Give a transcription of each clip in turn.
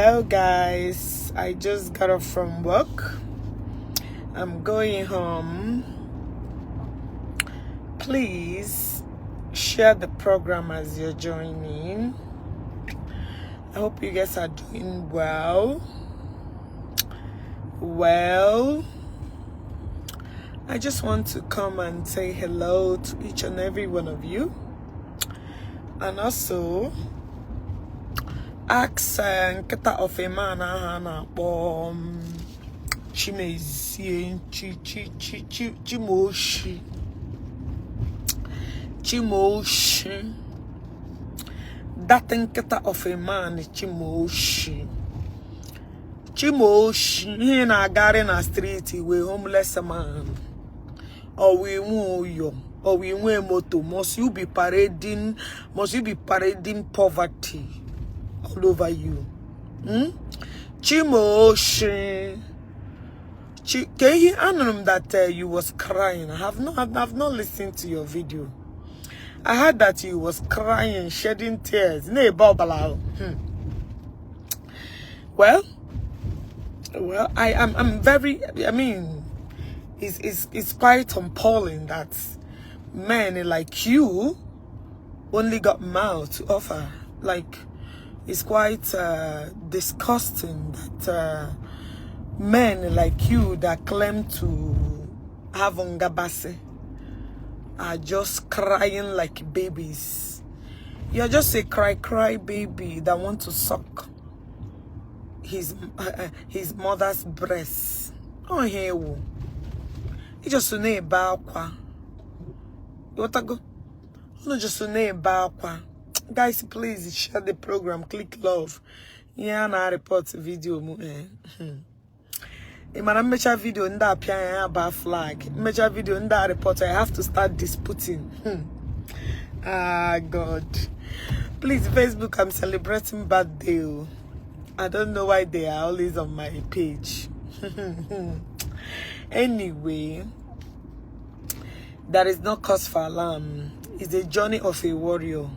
Hello guys, I just got off from work. I'm going home. Please share the program as you're joining. I hope you guys are doing well. Well, I just want to come and say hello to each and every one of you. And also ask nkịta of a man ahụ a na-akpọ Chimezie, Chi Chi Chi Chi Chimoshi, Chimoshi, that nkịta of a man, Chimoshi, Chimoshi, ihe na-agagharị na street wee homeless man or we nwe ụyọ or we nwe moto. Must you be parading, must you be parading poverty all over you? Chimoshi. Chi, ke anụrụ m that you was crying. I have not listened to your video. I heard that you was crying, shedding tears. Na-ebe ọbara ahụ. Well, I'm very, I mean, it's quite appalling that men like you only got mouth to offer. Like, it's quite disgusting that men like you that claim to have ngabasị are just crying like babies. You're just a cry cry baby that want to suck his mother's breast. Oh, here, you just na-ebe akwa. Ịghọtago? Unu just na-ebe akwa. Guys, please share the program, click love. Ihe a na-report video m, eh. Ị mara mmecha video ndị apịa ya ya ba flag, mmecha video ndị a report, I have to start disputing. Ah, God, please, Facebook, I'm celebrating birthday o. I don't know why they are always on my page. Anyway, there is no cause for alarm. It's a journey of a warrior.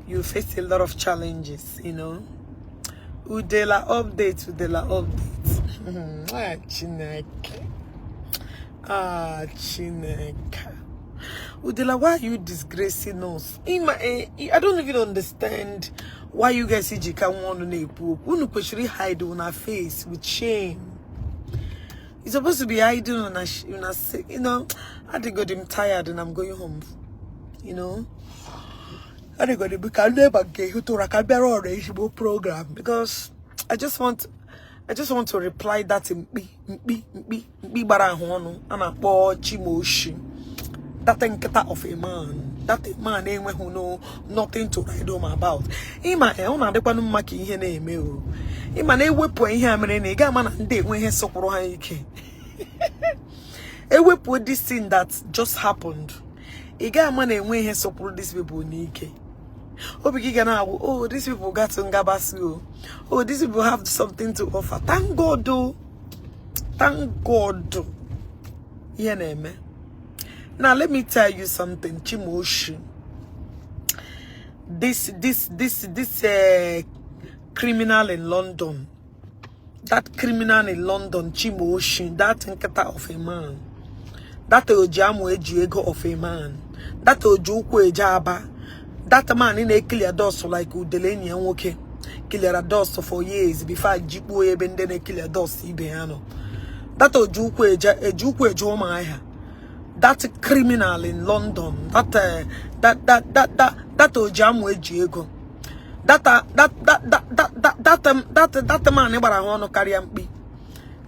You face a lot of challenges. Udela update, Udela update. Ah, Chineke. Ah, Chineke. Udela, why are you disgracing us? I don't even understand why you guys see Jika one na-ekwu okwu. Unu kwesịrị hide una face with shame. You're supposed to be hiding on a. I think I'm tired and I'm going home. I think I'm never get to a program because I just want to reply that mkpi mkpi mkpi mkpi gbara ahụ ọnụ a na-akpọ Chimoshi, that nkịta of a man, that man enweghị no nothing to write home about. Ịma ọ na-adịkwanụ mma ka ihe na-eme o. Ịma na ewepụ ihe a mere na ị ga-ama na ndị enwe ihe sọkwụrụ ha ike. Ewepụ this thing that just happened, ị ga-ama na enwe ihe sọkwụrụ these people n'ike. Obi gị ga na-agwụ, "Oh, these people got ngabasị o. Oh, these people have something to offer." Thank God o, thank God ihe na-eme. Now let me tell you something, Chimoshi. This criminal in London, that criminal in London, Chimoshi, that nkịta of a man, that ojiamu eji ego of a man, that oji ụkwụ eje aba, that man na-eclear dust like udele enyi ya nwoke cleara dust for years before jikpuo ebe ndị na-eclear dust ibe ya nọ, that oji ụkwụ eje, eji ụkwụ eje Ụmụahịa, that criminal in London, that that ojiamu eji ego, that that that that that that that that man gbara ha ọnụ karịa mkpi,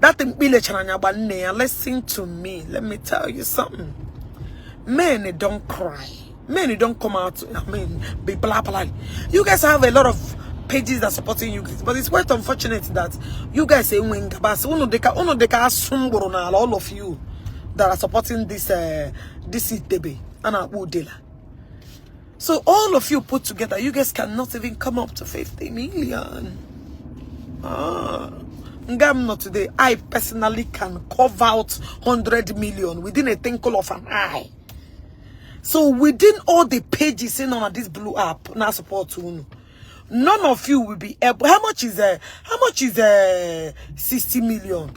that mkpi lechara anya gba nne ya. Listen to me, let me tell you something. Men don't cry. Men don't come out, I mean, be blah blah. You guys have a lot of pages that supporting you guys, but it's quite unfortunate that you guys say when ngabasị unu dịka, unu dịka asụ mgbụrụ n'ala. All of you that are supporting this itebe a na-akpọ Udela, so all of you put together, you guys cannot even come up to 50 million. Ah, nga m nọ today, I personally can cover out 100 million within a twinkle of an eye. So within all the pages in on this blue app na support unu, None of you will be able. How much is 60 million?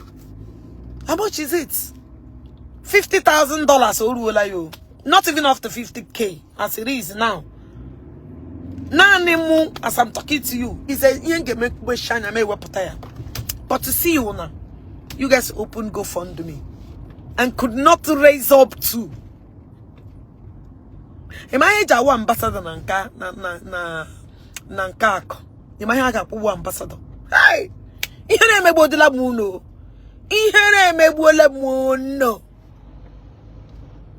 How much is it? $50,000 o ruola yo. Not even up to 50K as it is now. Naanị mụ, as I'm talking to you, is a ihe m ga-eme mkpeshi anya m ewepụta ya. But to see you now, you guys open GoFundMe and could not raise up to. Ịma ihe eji awụ ambassador na nka na nke akụ? Ịma ihe a ga-akwụwụ ambassador? Hey! Ihe na-emegbuodela m unu. Ihe na-emegbuola m unu.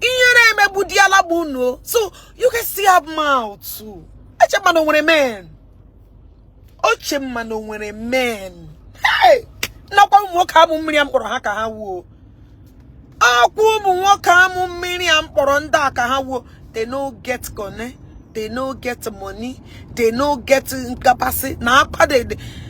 Ihe na-emegbudiala m unu. So you can see have mouth too. Eche mma na o nwere men. Oche mma na o nwere men. Hey! Nakwa ụmụ nwoke amụ mmiri a m kpọrọ ha ka ha wuo. Akwa ụmụ nwoke amụ mmiri a m kpọrọ ndị a ka ha wuo. They no get connect. They no get money. They no get capacity. Na akwa they.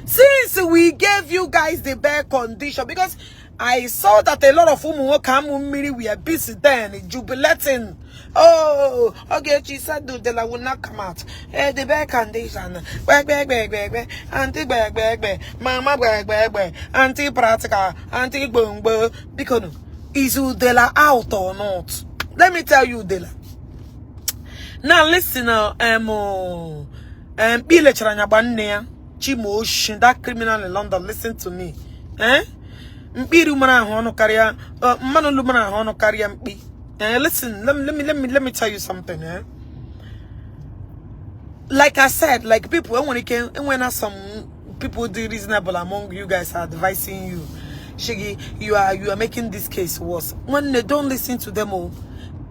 Since we gave you guys the bare condition, because I saw that a lot of ụmụ nwoke amụ mmiri were busy then jubilating. Oh, okay, she said Udela will not come out. Eh, the bare condition. Gbe, gbe, gbe, gbe, gbe. Auntie gbe, gbe, gbe. Mama gbe, gbe, gbe. Auntie practical. Auntie gbongbo. Because is Udela out or not? Let me tell you, Udela. Now listen, mkpi lechara anya gba nne ya. Chimoshi, that criminal in London, listen to me. Eh? Mkpi mara ahụ ọnụ karịa mmanụ olu mara ahụ ọnụ karịa mkpi. Eh, listen, let me tell you something, eh? Like I said, like people, when some people do reasonable among you guys are advising you, Shiggy, you are making this case worse. When they don't listen to them, oh,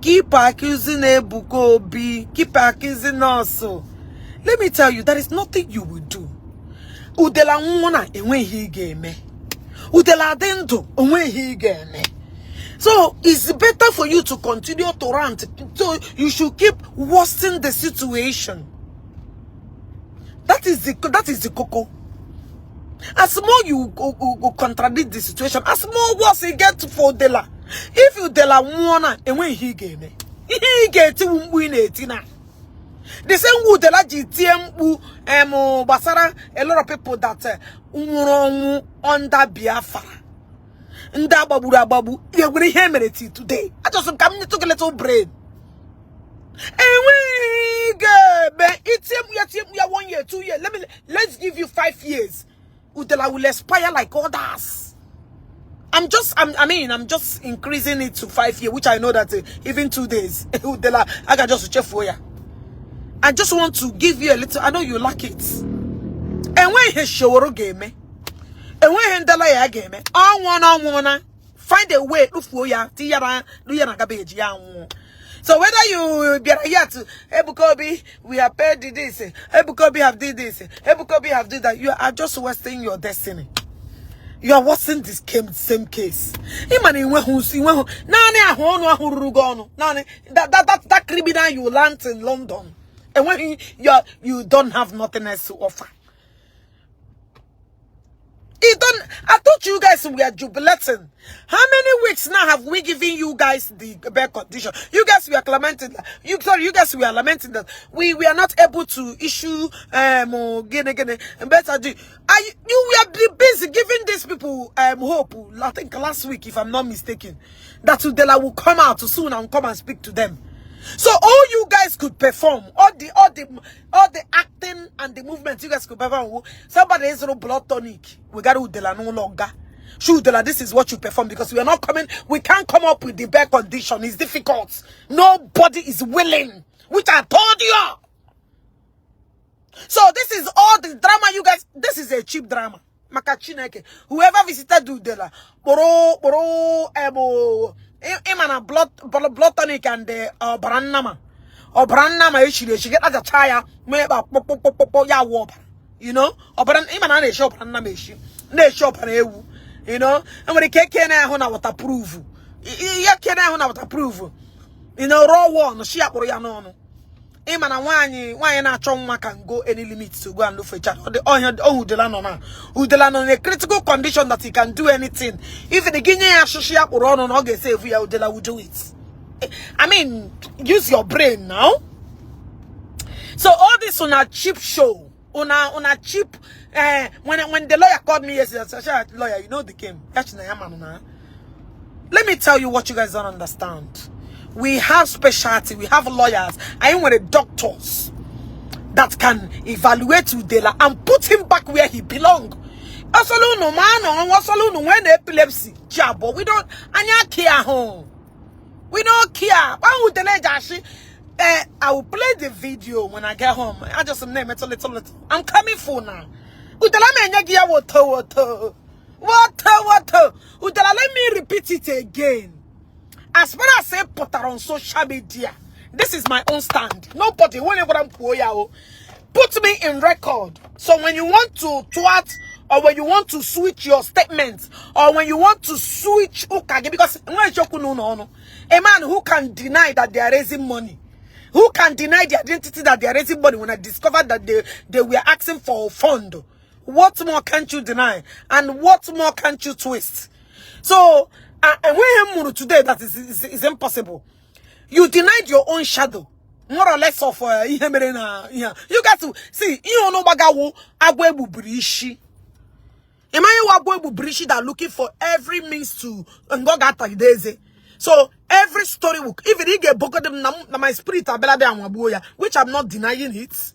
keep accusing Ebuka Obi, keep accusing us. Oh. Let me tell you, there is nothing you will do. Udela nwụọ na enweghị ihe ị ga-eme. Udela adị ndụ, onweghị ihe ị ga-eme. So it's better for you to continue to rant. So you should keep worsening the situation. That is the cocoa. As more you go contradict the situation, as more worse it get for Udela. If Udela nwụọ na enweghị ihe ị ga-eme. Ihe ị ga-eti wu mkpu ị na-eti na. The same Udela ji tie mkpu gbasara a lot of people that nwụrụ ọnwụ under Biafra. Ndị agbagburu agbagbu enwere ihe mere till today. Achọsị m ka m nyetụ gị little brain. Enweghị ga-eme itie mkpu ya, tie mkpu ya one year, 2 years. Let's give you 5 years. Udela will expire like others. I mean, I'm just increasing it to 5 years, which I know that even 2 days, Udela, I can just chefuo ya. I just want to give you a little, I know you like it. Enweghị ihe Showoro ga-eme. Enweghị ndala ya ga-eme. Ọnwụọ ọnwụọ. Find a way, lufuo ya, tinye ya na ya na garbage ya anwụọ. So whether you bịara here to Ebuka Obi, we have paid this, Ebuka Obi have did this, Ebuka Obi have did that, you are just wasting your destiny. You are wasting this same case. Ịma na inweghị nso inweghị naanị ahụ ọnụ ahụ ruru gị ọnụ naanị that criminal you learnt in London. Enweghị you don't have nothing else to offer. You don't. I thought you guys were jubilating. How many weeks now have we given you guys the bad condition? You guys were lamenting that. You sorry, you guys were lamenting that we are not able to issue gini gini and better do. I you were busy giving these people hope. I think last week, if I'm not mistaken, that Udela will come out soon and come and speak to them. So all you guys could perform, all the acting and the movement you guys could perform. Somebody is no blood tonic. We got Udela no longer. Udela, this is what you perform because we are not coming. We can't come up with the bad condition. It's difficult. Nobody is willing, which I told you. So this is all the drama you guys. This is a cheap drama. Maka Chineke. Whoever visited Udela, boro boro ebo ịma na blood tonic and the ọbara nnama ọbara nnama echiri echi gị ajacha ya mee ebe kpọkpọkpọkpọ ya wụ ọbara ọbara ịma na a na-eshi ọbara nnama eshi na-eshi ọbara ewu enwere ike eke na-ahụ na waterproof ya ke na-ahụ na waterproof raw one shi akpụrụ ya n'ọnụ. Ịma na nwaanyị nwaanyị na-achọ nwa can go any limit to go and look for a child. Ọhịa oh Udela nọ na Udela nọ in a critical condition that he can do anything. If the gị nye ya ashịshị ya kpụrụ ọnụ na ọ ga-ese evu ya, Udela will do it. I mean, use your brain now. So all this on a cheap show. Una cheap. When the lawyer called me yesterday, I said, "Lawyer, you know the game. Let me tell you what you guys don't understand. We have specialty, we have lawyers, I with doctors that can evaluate Udela and put him back where he belong. Ọsọlụ man ọsọlụ when epilepsy jabo, we don't anya care home. We don't care. Why Udela jashi? I will play the video when I get home. I just name it a little little. I'm coming for now. Udela me nye gi woto woto. Woto woto. Udela, let me repeat it again. As far as I put her on social media, this is my own stand. Nobody, whenever I'm put me in record. So when you want to thwart, or when you want to switch your statements, or when you want to switch, because a man who can deny that they are raising money, who can deny the identity that they are raising money, when I discovered that they were asking for a fund, what more can't you deny? And what more can't you twist? So, and when today that is impossible. You denied your own shadow. More or less of you got to see you know bagawo agwa egbubiri ishi. Imagine agwa egbubiri ishi that looking for every means to ngoga atagideze. So every story will even he get them na my spirit abela anwagbuo, which I'm not denying it.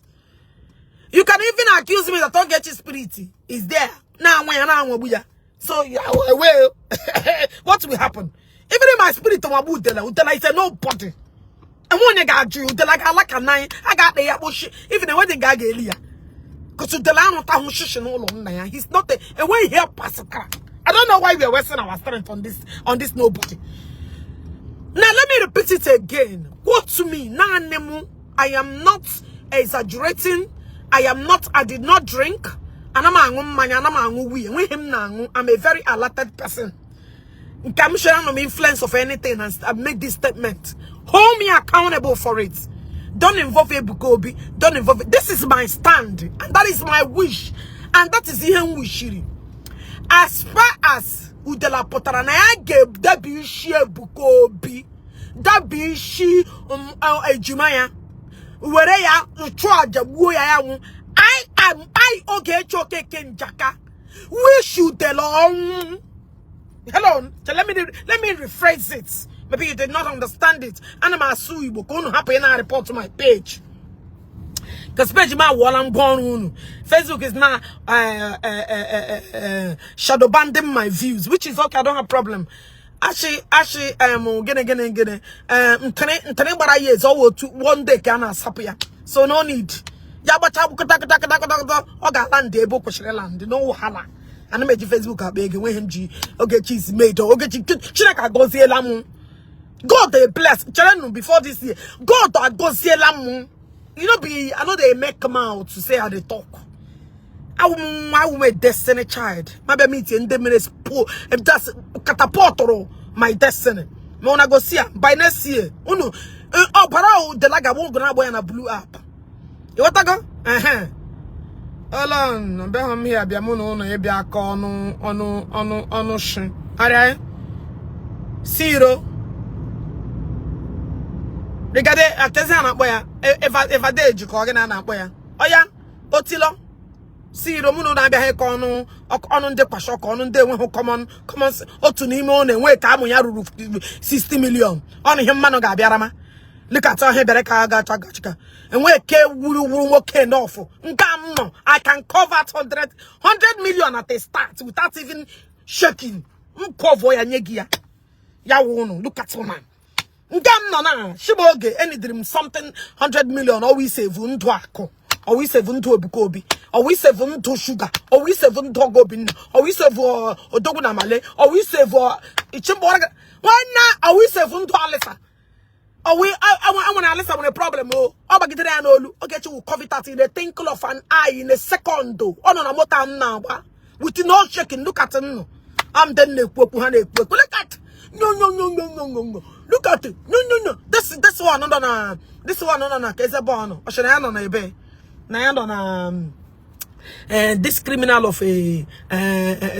You can even accuse me that don't get your spirit is there. Now when anwagbuo. So yeah, well, what will happen? Even in my spirit, Udela is a nobody. And when you got you, Udela got like a nine. I got the even when they got Elia. Because Udela no ta no. He's not a way here pass. I don't know why we are wasting our strength on this nobody. Now let me repeat it again. Quote to me, Nemu, I am not exaggerating. I did not drink. And I'm a very alerted person. I'm sure I'm influence of anything and I make this statement. Hold me accountable for it. Don't involve Ebuka Obi. Don't involve it. This is my stand. And that is my wish. And that is ihe wishiri. As far as Udela pụtara na ya ga-edebi isi Ebuka Obi, dabi isi ejima ya, were ya chụọ aja gbuo ya ya nwụ. I am I Ogechi Okeke Njaka wish Udela ọnwụ. Hello, let me rephrase it. Maybe you did not understand it. Ana m asụ Igbo ka unu hapụ ị na report to my page. Because page ma wall I'm gone. Facebook is now shadow banding my views, which is okay. I don't have problem. Actually, gene ntene gbara years all to one day ka na asapụ ya. So no need. Ya gbacha kata kata kata kata ọ ga land ebe o kwesịrị land, no wahala. Ana m eji Facebook akpa ego enweghị m ji Ogechi is made. Ogechi Chineke agọziela m. God dey bless. Chere before this year. God agọziela m. You know, be I know they make come out to say how they talk. I am a destiny child. Maybe me in the minutes poor if that's catapult my destiny. Me wanna go see by next year. Unu oh but the like I won't go na blue app. You want to go? Alon, be home here, be mu no no e be aka onu onu onu onu shin. Are Zero. Regade atezi na akpo ya eva deji ka ọ gị na na akpo ya. Oya otilo siro mu no na abịa ka ọnụ ọnụ ndị kwasho ka ọnụ ndị enweghị common common otu n'ime ọ na-enwe ka amụ ya ruru 60 million. Ọnụ ihe mmanụ ga-abịara ma. Look at her bere ka ga acha gachika. Enwe ke wuru wuru nwoke n'ọfụ. Nke m nọ, I can cover 100 million at a start without even shaking. M cover ya nye gị ya. Ya wụ look at woman. Nke m nọ na shiba oge enidiri m something 100 million always save ndụ akụ, always save ndụ Ebuka Obi, always save ndụ sugar, always save ndụ Ogo Obinna, always save Odogwu na Male, always save Ichimbo nwanna, always save ndụ Alisa. Owi I Alisa nwere problem o. Ọ gbagidere ya n'olu. Ogechi will cover it in a twinkle of an eye in a second. Ọ nọ na moto m na-agba with no shaking. Look at him. I'm then na-ekwu okwu ha na-ekwu okwu. Look at no no no no no no no. Look at it. No no no. This one no na this one no na ka eze ọ sị na ya nọ na ebe na ya nọ na this criminal of a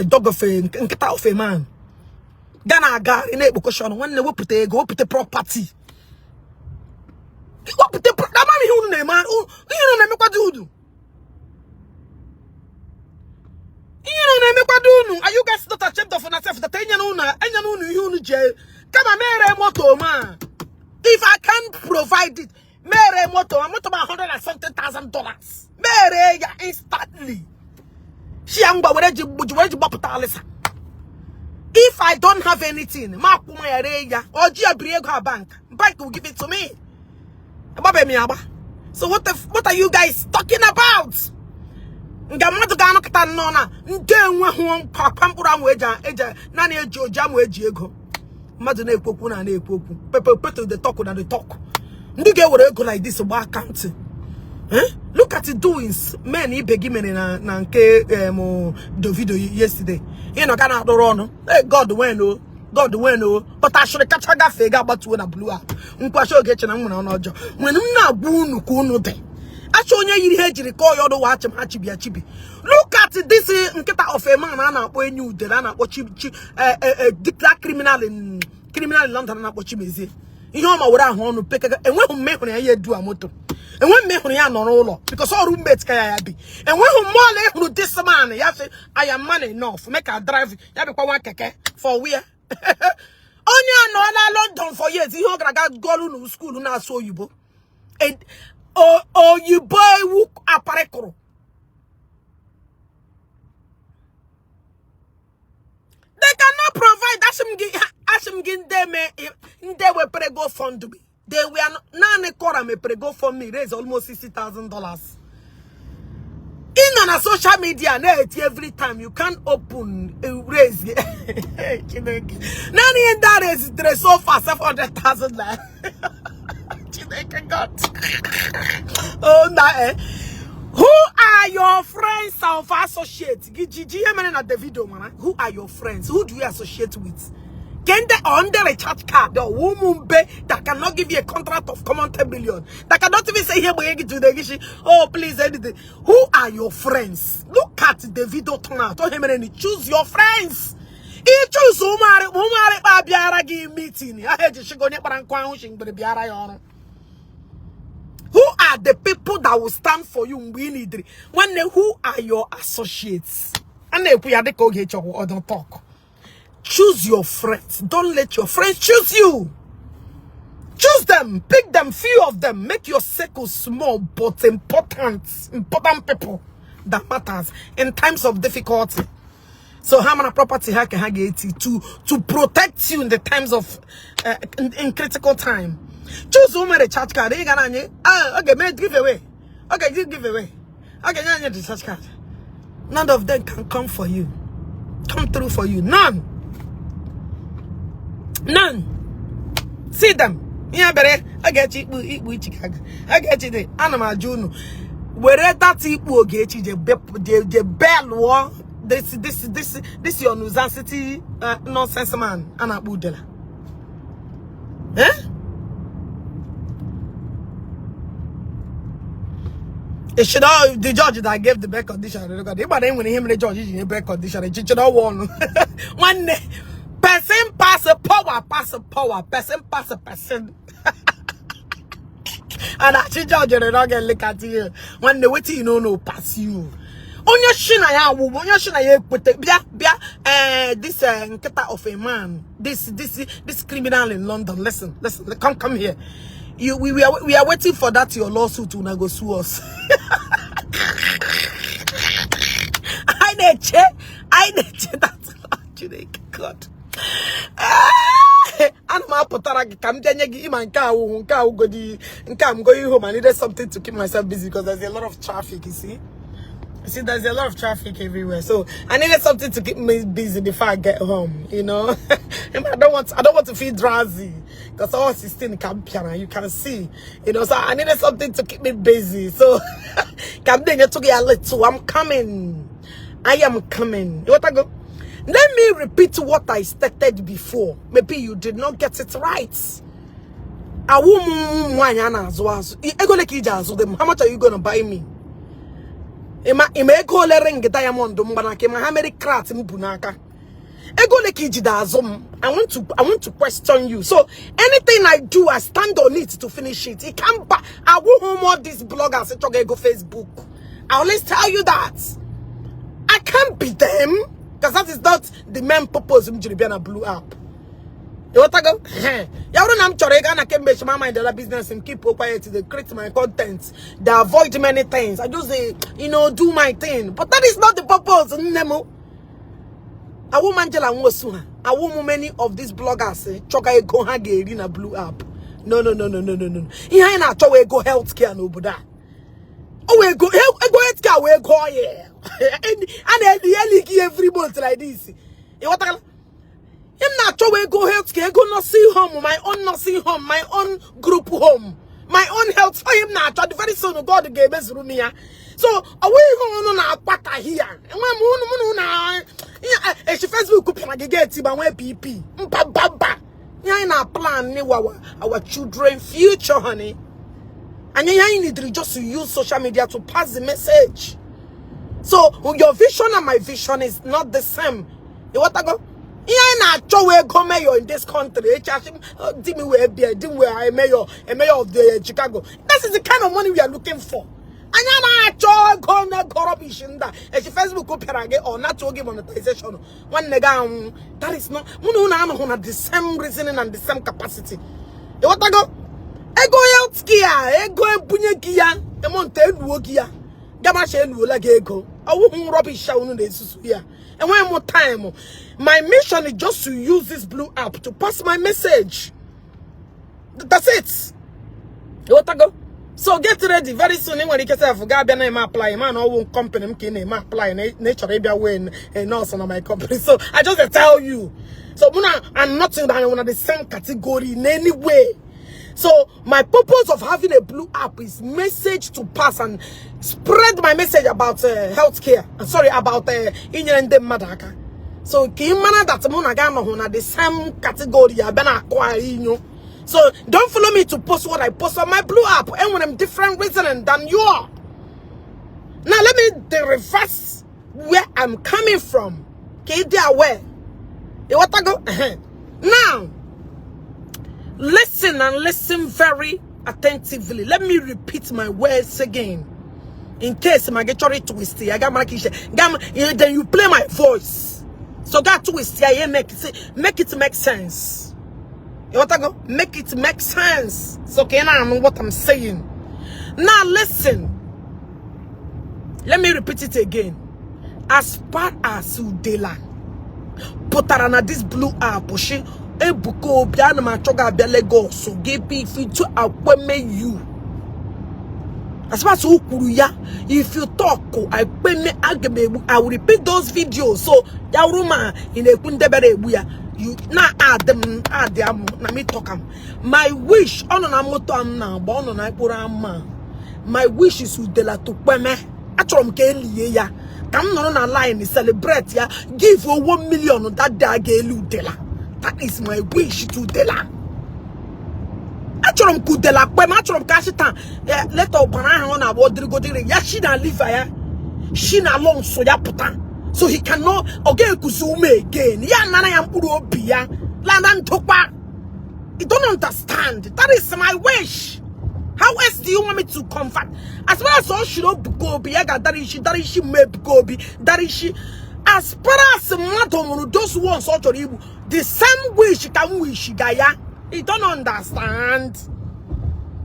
dog of a nkịta of a man ga na-aga ị na-ekpokọsị ọnụ nwanne wepụta ego wepụta property wepụta ama ihe unu na-eme ihe unu na-emekwa dị unu. Unu, are you guys not ashamed of yourself that enyere unu ihe unu ji kama mere moto ma? If I can provide it, mere moto ma, moto ma hundred and something thousand dollars, mere ya instantly. Shi ya ngwa, were ji gbapụta Alisa. If I don't have anything, ma akwụ ma ya ree ya, ọ ji ya biri ego a, bank will give it to me. Agbabeghị m ya agba. So what are you guys talking about? Nga mmadụ ga-anọkọta nnọọ na ndị enweghị akwa mkpụrụ amụ eji naanị eji oji amụ eji ego mmadụ na-ekwu okwu na na-ekwu okwu pepe pepe, the talk na the talk. Ndị ga-ewere ego like this gba account. Eh? Look at the doings men ibe gị mere na nke Davido yesterday. Ị nọ ga na-adụrụ ọnụ. Hey, God when o God when o but ashịrị kacha gafee ga agbatuo na blue app nkwasị Ogechi na m nwere ọnụ ọjọọ nwere m na-agwa unu ka unu dị achọ onye yiri ihe ejiri kọọ ya ọdụ wa achị m ha chibi achibi. Look at this nkịta of a man a na-akpọ enyi udele, a na-akpọ chi chi that criminal in London a na-akpọ Chimezie. Ihe ọma were ahụ ọnụ pekega. Enweghị mme hụrụ ya ya edu a moto, enweghị mme hụrụ ya nọrọ ụlọ because ọ roommate ka ya ya bi. Enweghị mme ọla ịhụrụ this man ya sị, "I am man enough, make I drive." Ya bịakwa nwa keke for where? Onye a nọọla London for years. Ihe ọ gara aga gụọlụ na school na-asụ oyibo, oyibo ewu aparịkụrụ. They cannot provide. Asị m gị ndị me ndị wepere GoFundMe, they were naanị Kora mepere GoFundMe, raise almost $60,000. Ị nọ na social media na-eti every time you can open raise. Chineke, naanị ihe ndị a raise so far, 700,000 naira. Chineke God, oh na eh, who are your friends of associates? Gị ji ihe mere na Davido mara. Who are your friends? Who do you associate with? Kende on the recharge card or Wumumbe that cannot give you a contract of common 10 billion, that cannot even say here to the gishi, oh please, anything. Who are your friends? Look at Davido turn out. Oh, him, choose your friends. I choose ụmụarị kpa bịara gị meeting. Ha eji shigo onye kpara nkụ ahụ shi mgbere bịara ya ọrụ. Who are the people that will stand for you mgbe ị nidiri? Nwanne, who are your associates? A na-ekwu ya dịka oge chọrọ ọdụ talk. Choose your friends. Don't let your friends choose you. Choose them. Pick them. Few of them. Make your circle small but important. Important people that matters in times of difficulty. So how many property ha can ha get to protect you in the times of in critical time? Choose woman recharge card. You got ah okay, man, give away. Okay, you give away. Okay, yeah, the recharge card. None of them can come for you. Come through for you. None. None. See them. Ihe bere Ogechi ikpu ikpu Chicago. Ogechi dị ana m ajụ unu were data ikpu Ogechi je belụọ this your nuisance nonsense man a na-akpọ Udela. Eh? It should all the judge that gave the bail condition. Ịgbara enwere ihe mere judge ji nye bail condition. Echichiri ọwa ọnụ. Nwanne, person pass power, pass power, person pass person. And achị judge rere oge look at you. Nwanne, wetin you no know pass you. Onye shi na ya awụ, onye shi na ya ekwete, bịa bịa this nkịta of a man, this criminal in London. Listen, listen, come here. You we are waiting for that your lawsuit. Una go sue us. I na-eche that. Chineke God. Ana m apụtara gị ka m bịa nye gị ịma nke awụhụ nke awụgodi nke I'm going home. I needed something to keep myself busy because there's a lot of traffic, you see. You see, there's a lot of traffic everywhere. So I needed something to keep me busy before I get home. And I don't want to feel drowsy because all 16 campion, you can see. So I needed something to keep me busy. So come then you took a little. I'm coming. I am coming. You want to go? Let me repeat what I stated before. Maybe you did not get it right. Awụ m nwaanyị a na-azụ azụ. Ego ole ka iji azụ them? How much are you gonna buy me? Ịma ego ole ring diamond mgbanaka? Ịma ha mere carat m bu n'aka? Ego ole ka iji azụ m? I want to question you. So anything I do, I stand on it to finish it. It can't buy. Awụhụ m all these bloggers chọga ego Facebook. I always tell you that. I can't be them. Because that is not the main purpose m jiri bịa na blue app. Ịghọtago? Ya bụrụ na m chọrọ ịga na kemgbe chima mind other business m, keep quiet, they create my content, they avoid many things. I just dey do my thing, but that is not the purpose. Nne m, awụ m Angela Nwosu ha, awụ m many of these bloggers chọga ego ha ga-eri na blue app. No, no, no, no, no, no, no. Ihe anyị na-achọwa ego healthcare n'obodo a. O wee ego healthcare wee ego oil a na-eli eli gị every month like this. Ịghọtala? M na-achọwa ego healthcare, ego nursing home, my own nursing home, my own group home, my own health. Onye m na-achọ, very soon God ga-emezuru m ya. So ọ nweghị ihe unu na-akwataghị ya. Enwe m unu mụ na echi Facebook pịara gị ga-eti gbanwee pp mba mba mba. Ihe anyị na plan our children future, honey. And ihe anyị need just to use social media to pass the message. So your vision and my vision is not the same. Ịghọtago? Ihe anyị na-achọ wee go mayor in this country, echi di m wee bịa, di m wee mayor, a mayor of the Chicago. This is the kind of money we are looking for. Anyị na-achọ ego na ego rubbish ndị a echi Facebook pịara gị ọ natuo gị monetization, nwanne gị anwụ. That is not mụ na unu anọghị na the same reasoning and the same capacity. Ịghọtago? Ego healthcare, ego ebunye gị ya emonte eluo gị ya gamacha eluola gị ego ọwụhụ rubbish a unu na-esusu ya. Enweghị m time. My mission is just to use this blue app to pass my message. That's it. Ịghọtago? So get ready. Very soon ị nwere ike sef ga-abịa na-eme apply ma na ọwụ company m ka ị na-eme apply na ị chọrọ ịbịa wee a nurse na my company. So I just dey tell you. So mụ na and nothing that na the same category in any way. So my purpose of having a blue app is message to pass and spread my message about healthcare. Sorry, about inyere ndị mmadụ aka. So ka ị mara that mụ na gị anọghị na the same category abịa na akụ anyị inyo. So don't follow me to post what I post on my blue app. And when I'm different reasoning than you are. Now let me the reverse where I'm coming from. Ka ị dị aware. Ịghọtago? Now, listen and listen very attentively. Let me repeat my words again. In case my get twist, I got my then you play my voice. So that twist, yeah, make it make sense. You want to go? Make it make sense. So can I know what I'm saying? Now listen. Let me repeat it again. As far as Udela pụtara na this blue app, shi Ebuka Obi, ana m achọ gị abịa Lagos gị bụ ife akweme you. As far as o kwuru ya, if you talk akweme aga m egbu. I will repeat those videos. So ya wụrụ ma ị na-ekwu ndebere egbu ya, you na add m add am na me talk am. My wish, ọ nọ na moto am na-agba, ọ nọ na mkpụrụ ama. My wish is Udela to kweme. Achọrọ m ka elie ya, ka m nọrọ na line celebrate ya, give o 1 million that day a ga-elu Udela. That is my wish to Udela. Achọrọ m ka Udela kpem. Achọrọ m ka asị taa leta ọbara ahụ ọ na-agba ọdịrịgodịrị ya shi na liver ya, shi na lungs ya pụta, so he cannot, ọ ga-ekuzi ume again. Ya nara ya mkpụrụ obi ya lana ntụkwa. You don't understand. That is my wish. How else do you want me to convert? As far as ọ shiri Ebuka Obi ya ga-adara isi dara isi mma Ebuka Obi dara isi. As far as mmadụ nwụrụ, those ones ọ chọrọ igbu, the same wish ka m wish ga ya. You don't understand.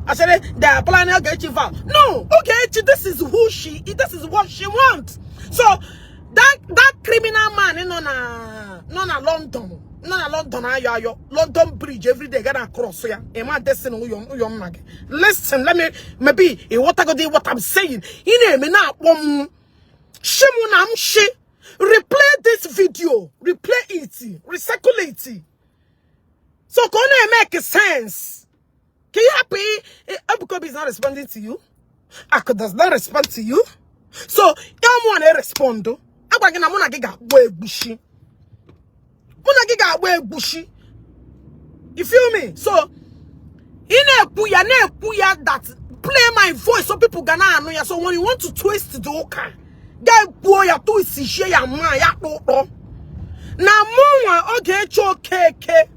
I said they are planning Ogechi vow. No, Ogechi, this is who she, this is what she wants. So that criminal man nọ na London, nọ na London ayo ayo, London Bridge every day gonna cross ya. Ema destiny uyo uyo nna gị. Listen, let me maybe ịghọtagodi what I'm saying. Ị na-eme na-akpọ m shi mụ na m shi. Replay this video, replay it, recycle it. So ka ọ na-make sense. Can you happy? Ebuka Obi is not responding to you. Aku does not respond to you. So, ya mụ na respond. Agwa gị na mụ na gị ga-agba egbushi. Mụ na gị ga-agba egbushi. You feel me? So, ị na-ekwu ya that play my voice so people ga na-anụ ya. So when you want to twist the ụka, ga-ekwuo ya twist shie ya ma ya kpụkpọ. Na mụnwa Ogechi Okeke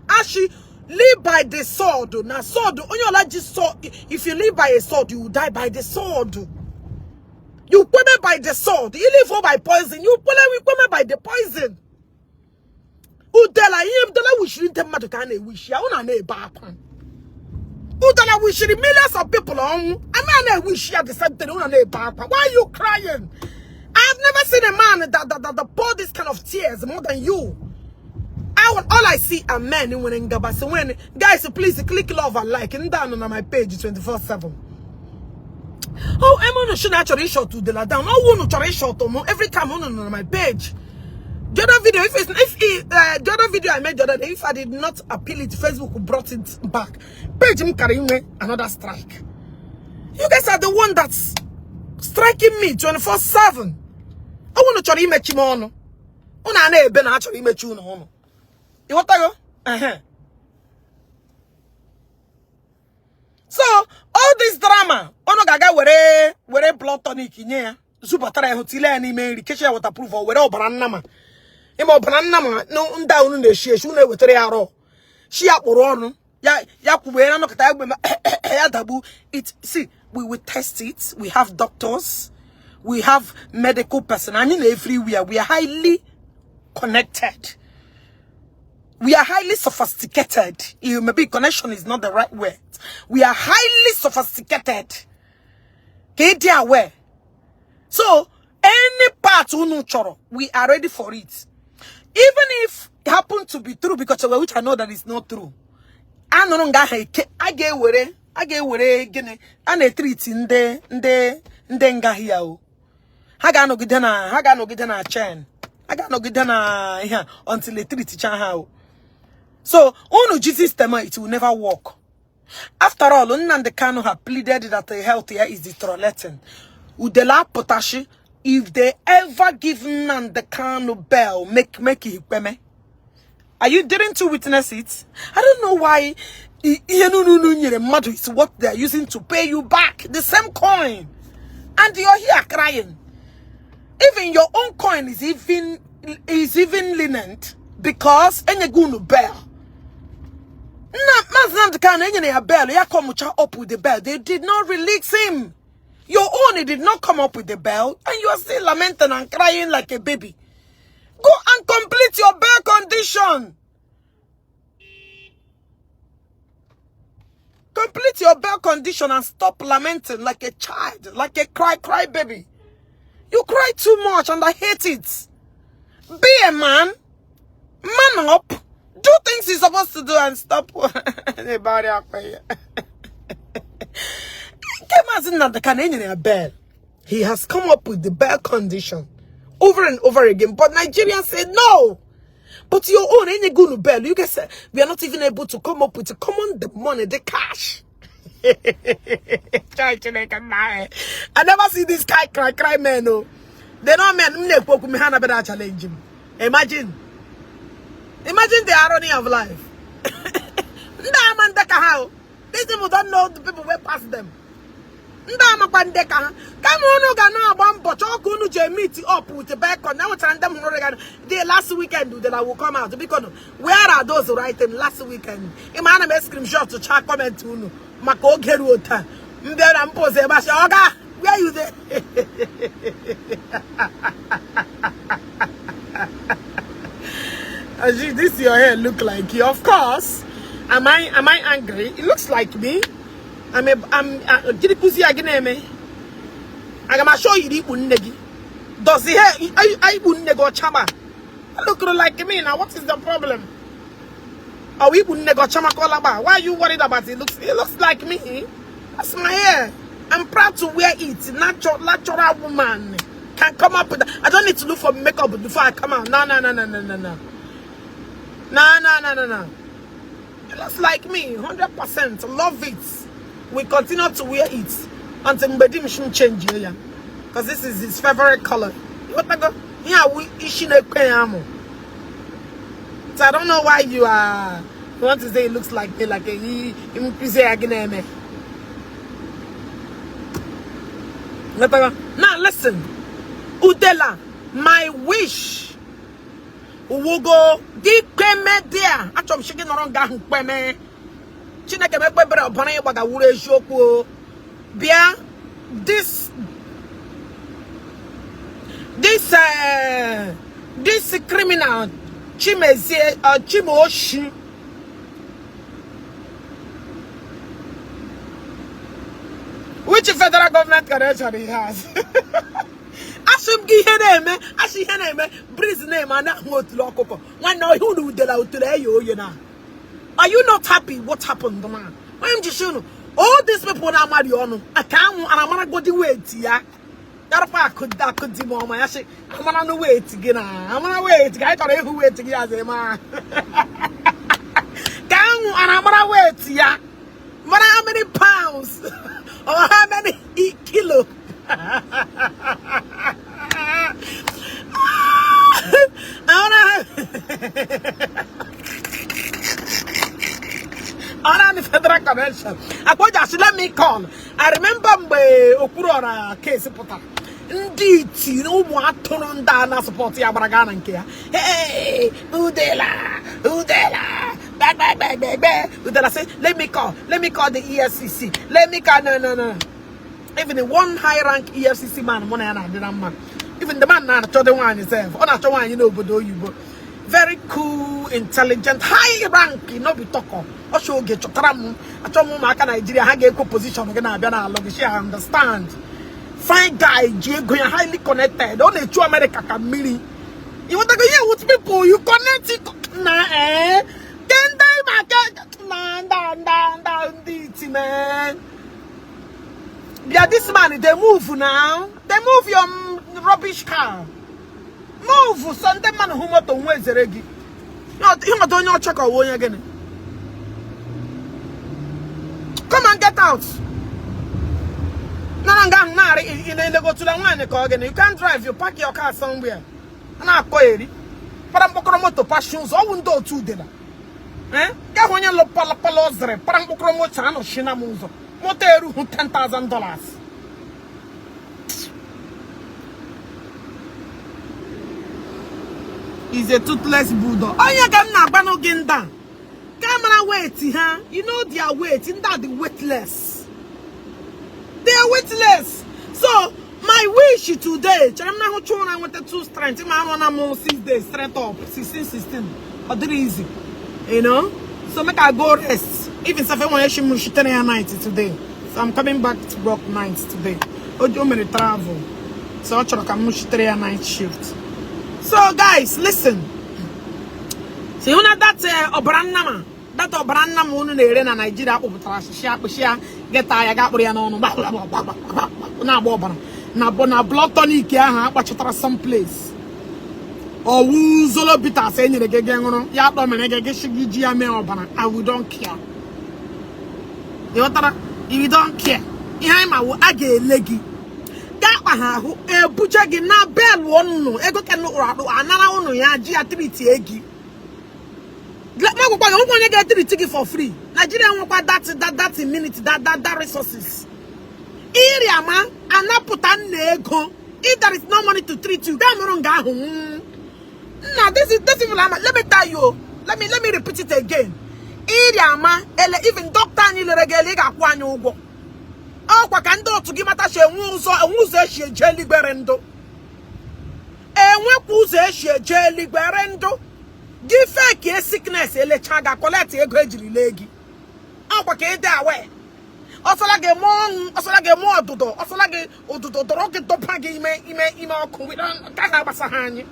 ashi live by the sword. Na sword onye ọla ji sword. If you live by a sword, you will die by the sword. You kweme by the sword. You live by poison. You kweme by the poison. Udela ihe Udela wishiri ndị mmadụ ka a na-ewishi ya, ụna na-ebe akwa. Udela wishiri millions of people ọnwụ. Ama na-ewishi ya the same thing, ụna na-ebe akwa. Why are you crying? I've never seen a man that pour this kind of tears more than you. All I see are men nwere ngabasị. When guys, please click love and like. Ndị anọ na my page 24/7. Oh, eme unu shi na achọrọ ịshut Udela down. Oh, unu chọrọ ịshut mụ every time unu nọ na my page. The other video, if it's if it, the other video I made the other day, if I did not appeal it, Facebook brought it back. Page m carrying another strike. You guys are the one that's striking me 24/7. I want to chọrọ imechi m ọnụ. Unu a na-ebe na achọrọ imechi unu ọnụ. Ịghọtago? Ehe. So all this drama, unu ga-aga were blood tonic nye ya, zụbatara ya hụ, tile ya n'ime nri, kechie ya waterproof, o were ọbara nnama. Ịma ọbara nnama ndị a unu na-eshi eshi, unu ewetara ya arụ. Shi ya kpụrụ ọnụ, ya kwube ya nọkọta ya gbe ya dagbu. It see, we will test it. We have doctors, we have medical person. Anyị na everywhere. We are highly connected. We are highly sophisticated. You maybe connection is not the right word. We are highly sophisticated. Ka ị aware. So any part unu chọrọ, we are ready for it. Even if it happen to be true, because which I know that it's not true. Anụrụ nga ahụ eke a ga-ewere gịnị a na-etreati ndị ngahi ya o. Ha ga-anọgide na chain. Ha ga-anọgide na ihe a until e treaticha ha o. So unu ji system a, it will never work. After all, Nnamdi Kanu have pleaded that the health here is deteriorating. Udela Potashi, if they ever give Nnamdi Kanu bail, make it kweme. Are you didn't you witness it? I don't know why ihe nunu nyere mmadụ is what they are using to pay you back. The same coin. And you're here crying. Even your own coin is even lenient because enyego unu bail. Na Mazi Nnamdi Kanu enyere ya bail, ya come up with the bail. They did not release him. Your own, he did not come up with the bail, and you are still lamenting and crying like a baby. Go and complete your bail condition. Complete your bail condition and stop lamenting like a child, like a cry, cry baby. You cry too much and I hate it. Be a man. Man up. Do things you're supposed to do and stop. Anybody Mazi Nnamdi Kanu enyere ya bail. He has come up with the bail condition over and over again. But Nigerians said no. But your own enyego unu bail. You guys say we are not even able to come up with the common the money, the cash. Chai Chineke nna anyị. I never see this guy cry cry man. No. They not men. M na-ekwu okwu m ha na better challenge him. Imagine. Imagine the irony of life. Ndị ama ndị ka ha o. These people don't know the people wey pass them. Ndị amakwa ndị ka ha. Kama unu ga na-agba mbọ chọọ ka unu jee meet up with the bacon. Na nwechara ndị m hụrụ ga the last weekend Udela will come out. Biko no, where are those writing last weekend? Ịma ana m screenshot cha comment unu maka oge ruo taa. M bịara m post ebe a sị, "Oga, where you dey?" Aji, this your hair look like you. Of course. Am I angry? It looks like me. I'm gịnị kụzi ya gị na-eme? Aga m achọ yiri ikpu nne gị. Does the hair ikpu nne gị ọcha ma? Look like me now. What is the problem? Oh, ikpu nne gị ọcha maka ọlagba. Why are you worried about it? It looks like me. That's my hair. I'm proud to wear it. Natural woman can come up with that. I don't need to look for makeup before I come out. No, no, no, no, no, no, no. No, no, no, no, no. It looks like me, 100%. Love it. We continue to wear it until mgbe di m shi m change ya. Because this is his favorite color. Ịghọtago? Ihe a wụ isi na-ekwe ya amụ. So I don't know why you want to say it looks like me, like a mkpịsị ya gị na-eme. Ịghọtago? Now listen. Udela, my wish uwugo gị kweme there. Achọrọ m shi gị nọrọ nga ahụ kweme. Chineke m ekpebere ọbara ịgbaga wuru eziokwu o. Bịa this This criminal Chimezie, Chimoshi, which federal government connection he has? Asị m gị ihe na-eme, asị ihe na-eme, breeze na-eme, a na-ahụ otulu ọkụkọ. Nwanne, ihe unu udela otulu eye oye na. Are you not happy what happened now? Onye m ji sị unu, all these people na-amari ọnụ aka anwụ ara godi weight ya. Yarụkwa akụ akụ di m ọma ya sị amara na weight gị, na amara weight gị, anyị chọrọ ịhụ weight gị ya zere ma ka anwụ ara amara weight ya, mara how many pounds or how many kilo. Amara Ara the federal connection. Akwaja asị, let me call. I remember mgbe Okwuluora case pụtara. Ndị iti ụmụ atụrụ ndị a na-support ya gbara gaa na nke ya. Hey, Udela, Udela, gbe. Udela say, let me call, let me call the EFCC. Let me call, no, no, no. Even the one high rank EFCC man mụ na ya na-adị na mma. Even the man na-achọ dị nwaanyị sef. Ọ na-achọ nwaanyị n'obodo oyibo. Very cool, intelligent, high rank, no be talk. Ọsọ oge chọtara m, achọ m ụmụaka Naijiria ha ga-ekwe position gị na-abịa n'alụ gị. She understand. Fine guy, ji ego ya, highly connected. Ọ na-echu America ka mmiri. Ịghọtago ihe with people you connect it na eh ndị maka na nda nda nda ndị iti man. Bịa, this man dey move now. Dey move your rubbish car. Move so ndị mmadụ hụ moto nwa ezere gị. Ịghọta onye ọcha ka ọ wụ onye gịnị? Come and get out. Nara nga ahụ narị ị na-elegotụla nwaanyị ka ọ gịnị? You can't drive, you park your car somewhere. A na-akọ eri. Para mkpọkọrọ moto pashi ụzọ, ọwụ ndị otu udela. Eh? Ga hụ onye lụ palapala ọ zịrị para mkpọkọrọ moto anọchina m ụzọ. Moto erughị $10,000. Is a toothless bulldog. Onye ka m na-agbanụ gị nda? Ka mara weight ha. You know their weight. Ndị a dị weightless. They are weightless. So my wish today, chere m na ahụcha ụra nweta two strength, ma arụ na m 6 days straight up, 16 16. Ọ dịrị easy. You know? So make I go rest. Even if I want to shitere ya night today. So I'm coming back to work night today. O mere travel. So ọ chọrọ ka m shitere ya night shift. So guys, listen. So you know that ọbara nnama, that ọbara nnama unu na-ere na Nigeria akpụpụtara asịsị akpịsị ya geta ya ga-akpụrụ ya n'ọnụ na-agba ọbara na na blood tonic ahụ akpachatara someplace. Ọwụ Zolo bitters e nyere gị gị ṅụrụ ya akpọ mere gị gị sị gị ji ya mee ọbara. I will don't care. Ịghọtara? You don't care. Ihe anyị ma wụ a ga-ele gị gaa akpa ha ahụ ebuje gị na belụ nnụ ego ka nụrụ akpụ anara ụnụ ya ji ya treatie gị. Ma gwakwa gị, nwekwa onye ga-etreat gị for free. Nigeria nwekwa that minute that resources. Ịrịa ma anapụta nna ego. If there is no money to treat you, gaa nụrụ nga ahụ. Nna, this is let me tell you, let me repeat it again. Ịrịa ma ele, even doctor anyị lere gị ele, ị ga-akwụ anyị ụgwọ. Ọkwa ka ndị otu gị mata si enwe ụzọ, enwe ụzọ esi eje eluigwere ndụ, enwekwa ụzọ esi eje eluigwere ndụ. Gị fake sickness, elecha ga collect ego ejiri lee gị. Ọkwa ka ịdị awe ọsọla gị mụọ ọnwụ, ọsọla gị mụọ ọdụdụ, ọsọla gị ụdụdụ dọrọ gị dọba gị ime ọkụ ka ha gbasa ha anyị.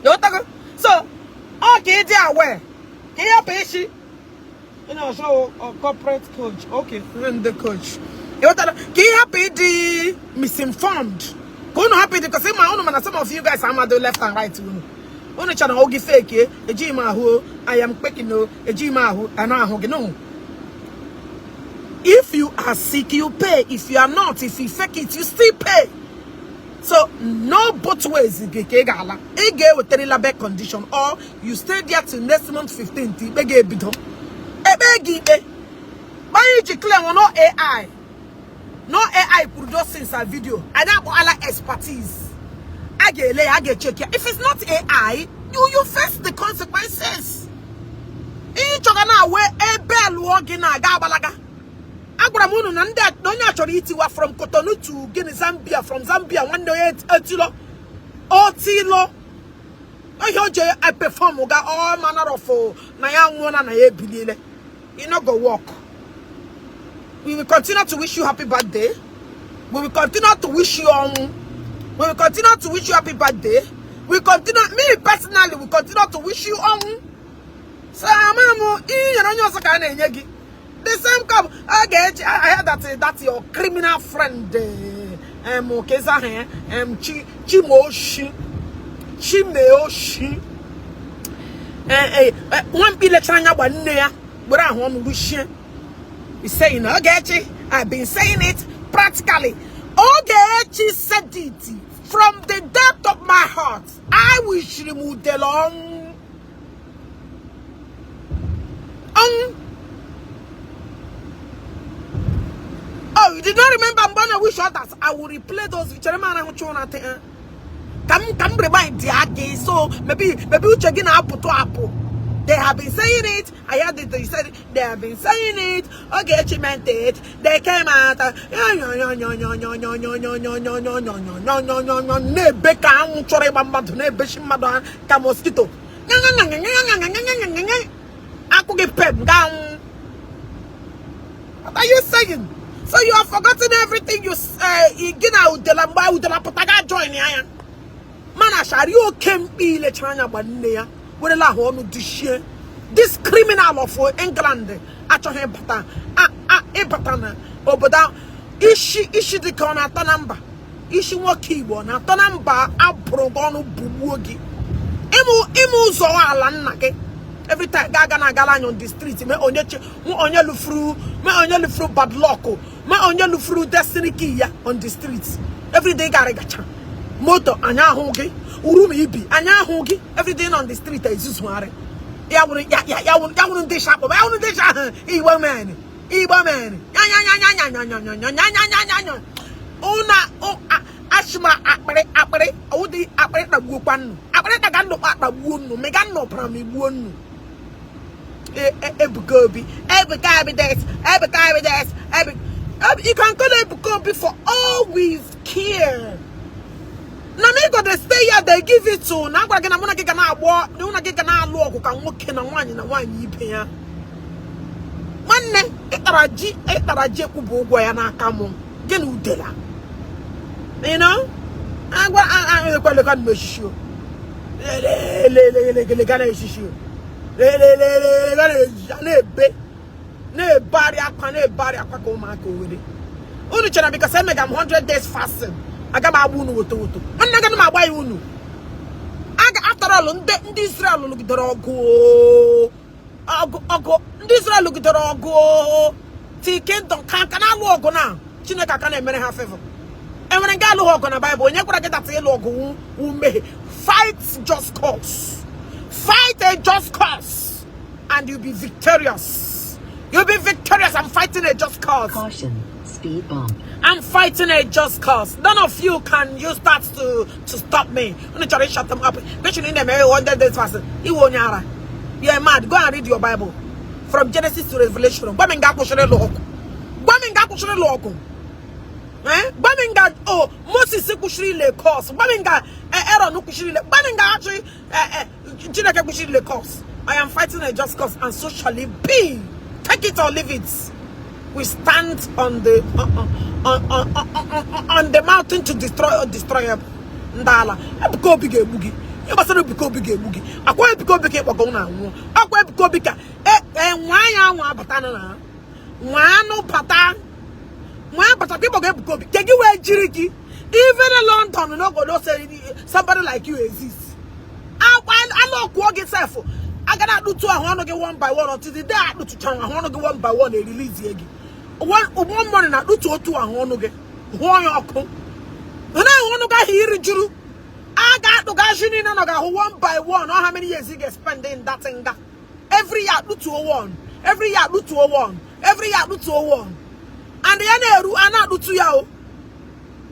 Ịghọtago? So ọ ka ịdị awe ka ihe hapụ isi. Ị na-achọ corporate coach, okay, ndị coach. Ịghọtara? Ka ị hapụ ịdị misinformed, ka unu hapụ ịdị kasị ma unu mana some of you guys amado left and right. Unu chọrọ oge fake ejighị m ahụ o, I am kpekin o, ejighị m ahụ anụ ahụ gị. No, if you are sick, you pay. If you are not, if you fake it, you still pay. So no both ways. Gị ka ị ga-ala, ị ga-ewetarịla bed condition or you stay there till next month 15th. Ikpe ga-ebido, ekpe gị ikpe gbanye iji claim. No AI, no AI kwuru those things are video. Anyị akpọala expertise, a ga-ele ya, a ga-echeck ya. If it's not AI, you face the consequences. Ihe chọga na awe ebe lụọ gị na-aga agbalaga. Agwara m unu na ndị na onye a chọrọ itiwa from Cotonou to Guinea, Zambia, from Zambia, nwanne onye etilo otilo ihe o ji perform ga all manner of na ya nwụọna na ya ebiliele. E no go work. We will continue to wish you happy birthday. We will continue to wish you ọnwụ. We will continue to wish you happy birthday. We continue, me personally, we continue to wish you ọnwụ. So ama m ihe nyere onye ọzọ ka a na-enye gị the same cup a ga-eji. I heard that your criminal friend, keza ahụ ya, Chi Chimeoshi, Chimeoshi, nwamkpi lechara anya gba nne ya were ahụ ọnụ ruchie. He's saying, "Ogechi, I've been saying it practically." Ogechi said it from the depth of my heart. I wish him udele ọnwụ. Ọnwụ. Oh, you did not remember I'm gonna wish others. I will replay those. Chere m arahụ chụọ na ka m remind ya gị, so maybe uche gị na-apụtụ apụ. They have been saying it. I heard it. They said it. They have been saying it. Ogechi meant it. They came out. Na-ebe ka anwụ chọrọ ịgba mmadụ, na-ebechi mmadụ ka mosquito. Akụ gị pep ga anwụ. What are you saying? So you have forgotten everything you gị na udela mgbe udela pụta ga join ya ya. Mana shari oke mkpi ilechara anya gba nne ya werela ahụ ọnụ duchie. This criminal of England achọghị ịbata ịbata na obodo ahụ. Isi isi dị ka ọ na-atọ na mba, isi nwoke Igbo ọ na-atọ na mba, abụrụ gị ọnụ bugbuo gị ịmụ ịmụ ụzọ ala nna gị. Every time ga aga na agala anya on the street, mee onye chi onye lụfuru, mee onye lụfuru bad luck, mee onye lụfuru destiny key ya on the street. Every day gara gacha moto anya ahụ gị uru ma ibi anya ahụ gị. Every day on the street ezuzugharị ya wụrụ ya ya ya wụrụ ya wụrụ ndị shakpọ ya wụrụ ndị sha Igbo men, Igbo men, ya ya ya ya ya ya ya ya ya ya ya ya ya ụna achịma akpịrị akpịrị ụdị akpịrị kpagbuokwa nnu, akpịrị taga nnụ kpagbuo nnu, mega nnụ ọbara ma igbuo nnu. Ebuka Obi, Ebuka Obi this, Ebuka Obi this, Ebuka. You can call Ebuka Obi for all we care. Na me go dey stay here, they give it to na agwara gị na mụ na gị ga na-agbọ, na mụ na gị ga na-alụ ọgụ ka nwoke na nwaanyị ibe ya. Nwanne, ịtara ji ekwuba ụgwọ ya n'aka mụ gị na udela. You know? Agwa ekwelekwa m eshishi o. Lelelelelele na eshishi o. Lelelelele na ebe na-ebegharị akwa, na-ebegharị akwa ka ụmụaka Owere. Unu chere because emega m 100 days fasting, aga m agba unu woto woto. Nwanne, aga m agba ya unu. Aga after all, ndị Israel lụgidere ọgụ o. Ọgụ ọgụ ndị Israel lụgidere ọgụ o. Till kingdom ka na-alụ ọgụ na Chineke aka na-emere ha favor. Enwere nga alụghị ọgụ na Baịbụl? Onye gwara gị that ịlụ ọgụ wu mmehie? Fight just cause. Fight a just cause and you'll be victorious. You'll be victorious. I'm fighting a just cause. Caution, speed bump. I'm fighting a just cause. None of you can use that to stop me. Unu chọrọ shut them up. Question in them 100 days fasting. Iwe onye ara. You're mad. Go and read your Bible. From Genesis to Revelation. Gwa m nga akwụsịrị ịlụ ọgụ. Gwa m nga akwụsịrị ịlụ ọgụ. Eh? Gwa m nga oh Moses kwụsịrị ile cause. Gwa m nga Aaron kwụsịrị ile. Gwa m nga achị Chineke kwụsịrị ile cause. I am fighting a just cause and so shall it be. Take it or leave it. We stand on the mountain to destroy destroy ndị ala. Ebuka Obi ga-egbu gị. Ihe gbasara Ebuka Obi ga-egbu gị. Akwa Ebuka Obi ka ịkpọgo na anwụ. Akwa Ebuka Obi ka e nwa anya anwụ abata na nwa anụ bata nwa abata ka ịkpọgo Ebuka Obi ka gị wee jiri gị. Even in London no go know say somebody like you exists. Akwa alọkwuo gị sef, aga na akpụtụ ahụ ọnụ gị one by one until the day akpụtụchara ahụ ọnụ gị one by one, erilizie gị one morning, akpụtụ otu ahụ ọnụ gị hụọ ya ọkụ na ahụ ọnụ gị ahụ iri juru a ga-akpụgachi niile nọ ga-ahụ one by one. How many years you get spend in that nga? Every year akpụtuo one, every year akpụtuo one, every year akpụtuo one, and ya na-eru a na-akpụtu ya o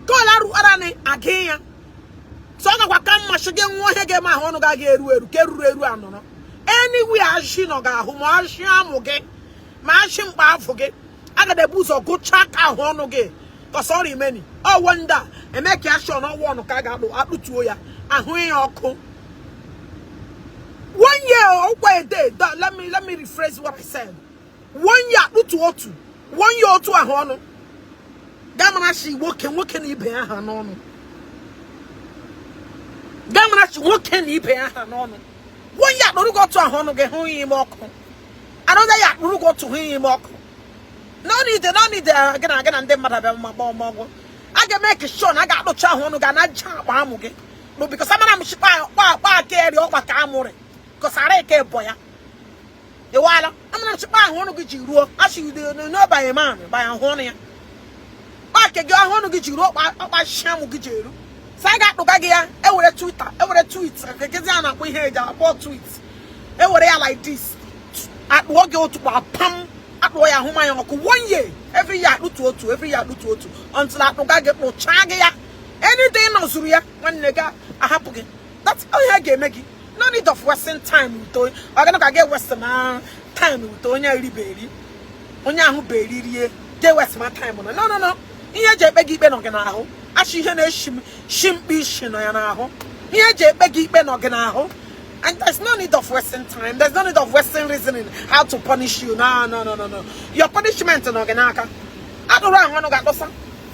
ka ọ arụ ara agị ya. So ọ gakwa ka mma shi gị nwụọ ihe ga-eme ahụ ọnụ gị aga eru eru ka eruru eru anọrọ anywhere. Ashị nọ ga-ahụ ma ashị amụ gị ma ashị mkpa afọ gị. A ga ebu ụzọ gụchaa aka ahụ ọnụ gị cause ọ remeni ọ wonder eme ka ya sure na ọwa ọnụ ka a ga-akpụ akpụtuo ya ahụ ya ọkụ. One year ọkwa a day. Let me rephrase what I said. One year akpụtu otu, one year otu ahụ ọnụ gaa mara shi nwoke nwoke na ibe ya ha n'ọnụ, gaa mara shi nwoke na ibe ya ha n'ọnụ. One year akpụrụ gị otu ahụ ọnụ gị hụ ya ime ọkụ, another year akpụrụ gị otu hụ ya ime ọkụ. No need, no need. Gị na gị na ndị mmadụ abịa ma gbaa ọmọgwụ, a ga-eme ka sure na a ga-akpụcha ahụ ọnụ ga na aja akpa amụ gị no, because amara m shikpa akpa akpa aka eri ọkpa ka amụrị because ara eke bọ ya ịwala. Amara m shikpa ahụ ọnụ gị ji ruo achị n'ọbanye man banye ahụ ọnụ ya kpa gị ahụ ọnụ gị ji ruo ọkpa ọkpa shi amụ gị ji eru sa a ga-akpụga gị ya. Ewere Twitter, ewere tweet nkezi a na-akpọ ihe eji akpọ tweet, ewere ya like this, akpụọ gị otu kpa pam, akpụọ ya ahụ manya ọkụ. One year, every year akpụtu otu, every year akpụtu otu until akpụga gị, kpụchaa gị ya. Anything nọzuru ya, nwanne gị ahapụ gị. That's ihe a ga-eme gị. No need of wasting time with onye ọ gana ka gị waste na time with onye eribe eri, onye ahụ bụ eririe ga waste ma time. No, no, no, no. Ihe eji ekpe gị ikpe nọ gị n'ahụ. Achị ihe na-eshi m shi mkpi ishi nọ ya n'ahụ. Ihe eji ekpe gị ikpe nọ gị n'ahụ and there's no need of wasting time, there's no need of wasting reasoning how to punish you. No, no, no, no, no. Your punishment nọ gị n'aka. Akpụrụ ahụ ọnụ ga-akpọsa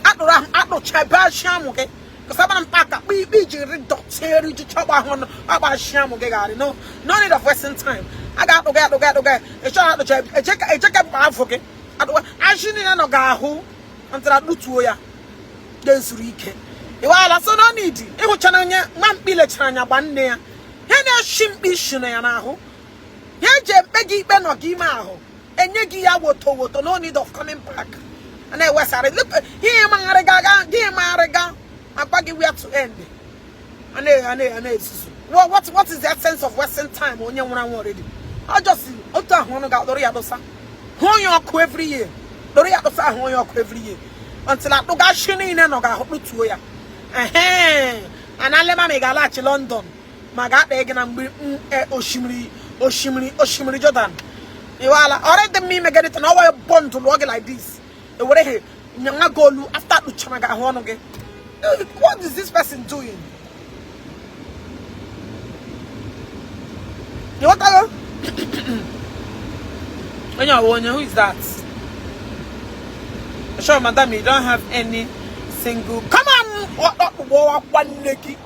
akpụrụ ahụ akpụchebe ashi amụ gị kọsabara mkpa aka kpe ikpe ijiri dọtịrị ji chọkpa ahụ ọnụ akpa ashi amụ gị garị. No, no need of wasting time. A ga-akpụ gị, akpụ gị, akpụ gị. Ị chọrọ akpụcha ejeka ejeka mkpa afọ gị akpụga ashi niile nọ gị ahụ ntara akpụtuo ya ga-ezuru ike iwala. So no need ịhụchana onye nwa mkpi lechara anya gba nne ya. Ihe na-eshi mkpi isi na ya n'ahụ, ihe eji ekpe gị ikpe nọ gị ime ahụ, enye gị ya woto woto. No need of coming back a na-ewesara ihe magharịga aga gị magharịga agba gị where to end. A na-ezuzu. What is the essence of wasting time? Onye nwụrụ anwụ already. Ọ just otu ahụ ọnụ ga-adọrọ ya dọsa hụ onye ọkụ every year, dọrọ ya dọsa ahụ onye ọkụ every year until akpụgachi niile nọ ga-ahụ kpụtuo ya. Ehe, analema ma ị ga-alaghachi London ma ga-akpa gị na mgbe osimiri Jordan iwala. Ọrị dị mma ime gị na ọwa bọndụ lụọ gị like this, ewere ha nyanwa gị olu after akpụchara gị ahụ ọnụ gị. What is this person doing? Ịghọtago onye ọwa onye? Who is that? Sure, madam, you don't have any single. Come on, ọkpụkpọ nne gị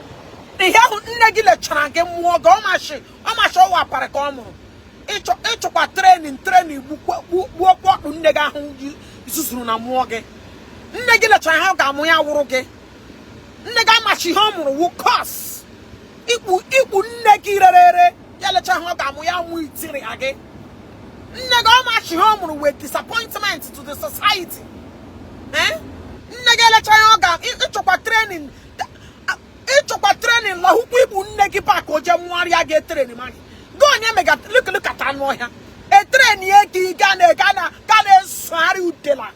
ihe ahụ nne gị lechara gị mmụọ gị. Ọmashi ọwa aparị ka ọ mụrụ ịchọkwa training gbuo ọkpụ nne gị ahụ zuzuru na mmụọ gị. Nne gị lechara ihe ọ ga-amụ ya wụrụ gị. Nne gị amachi ihe ọ mụrụ wụ curse ikpu ikpu nne gị rere ere ya lecha ihe ọ ga-amụ ya mụ itiri ya gị. Nne gị ọmachi ihe ọ mụrụ wee disappointment to the society. Eh? Nne gị elecha ihe ọ ga ịchọkwa training lahụkwa ikpu nne gị pak o jee mụgharịa gị training ma gị gị onye mega lụkata anụ ọhịa e train ye gị ga na-esogharị udela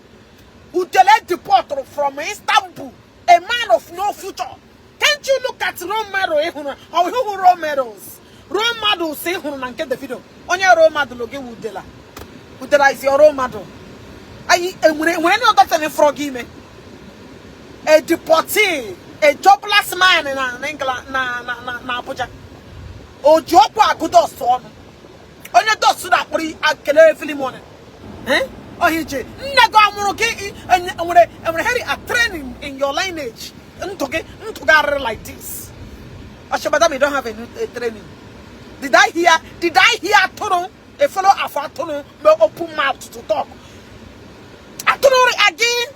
udele deported from Istanbul, a man of no future. Can't you look at role model ị hụrụ? Ọ hụrụ role models, role models ị hụrụ na nke Davido? Onye role model gị wụ udela. Udela is your role model. Anyị enwere any other thing fọrọ gị ime? A deportee, a jobless man na England, na Abuja, o ji ọkwa agụ dust ọnụ onye dust na-akpọrọ akele every morning. Eh, ọhịa ije nne gị ọmụrụ gị enwere heri a training in your lineage. Ndụ gị, ndụ gị arịrị like this. Ashe, madam, you don't have a training. Did I hear atụrụ, a fellow of atụrụ may open mouth to talk? Atụrụ again.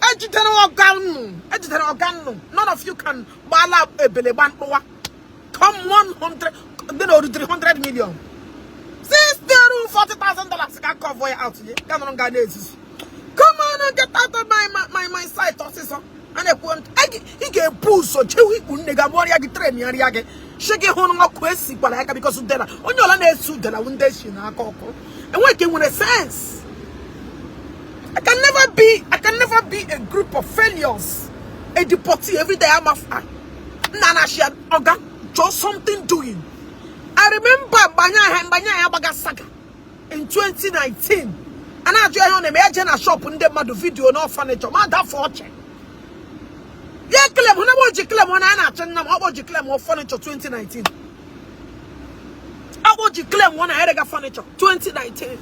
Ejidere ọga nnụ, ejidere ọga nnụ. None of you can gbala ebele gba mkpụwa. Come 100, then 300 million. $60, $40,000 can cover you out here. Come on, ga na-ezuzu. Come on and get out of my sight ọsịsọ. A na-ekwu ị ga-ebu ụzọ jewe ikpu nne gị amụọrịa gị train ya rịa gị shi gị hụ ọkụ esi gwara aka because udela onye ọla na-esi udela wụ ndị esi n'aka ọkụ enweghị ka nwere sense. I can never be a group of failures, a deportee every day. I'm a nna na shia oga just something doing. I remember mgbe anyị ahịa agbaga saga in 2019. A na-ajụ ya ihe ọ na-eme, ya jee na shop ndị mmadụ video na furniture ma dafọ ọchị. Ya claim na o ji claim na a na-achị nna m ọ ji claim furniture 2019. Ọ ji claim na erega furniture 2019.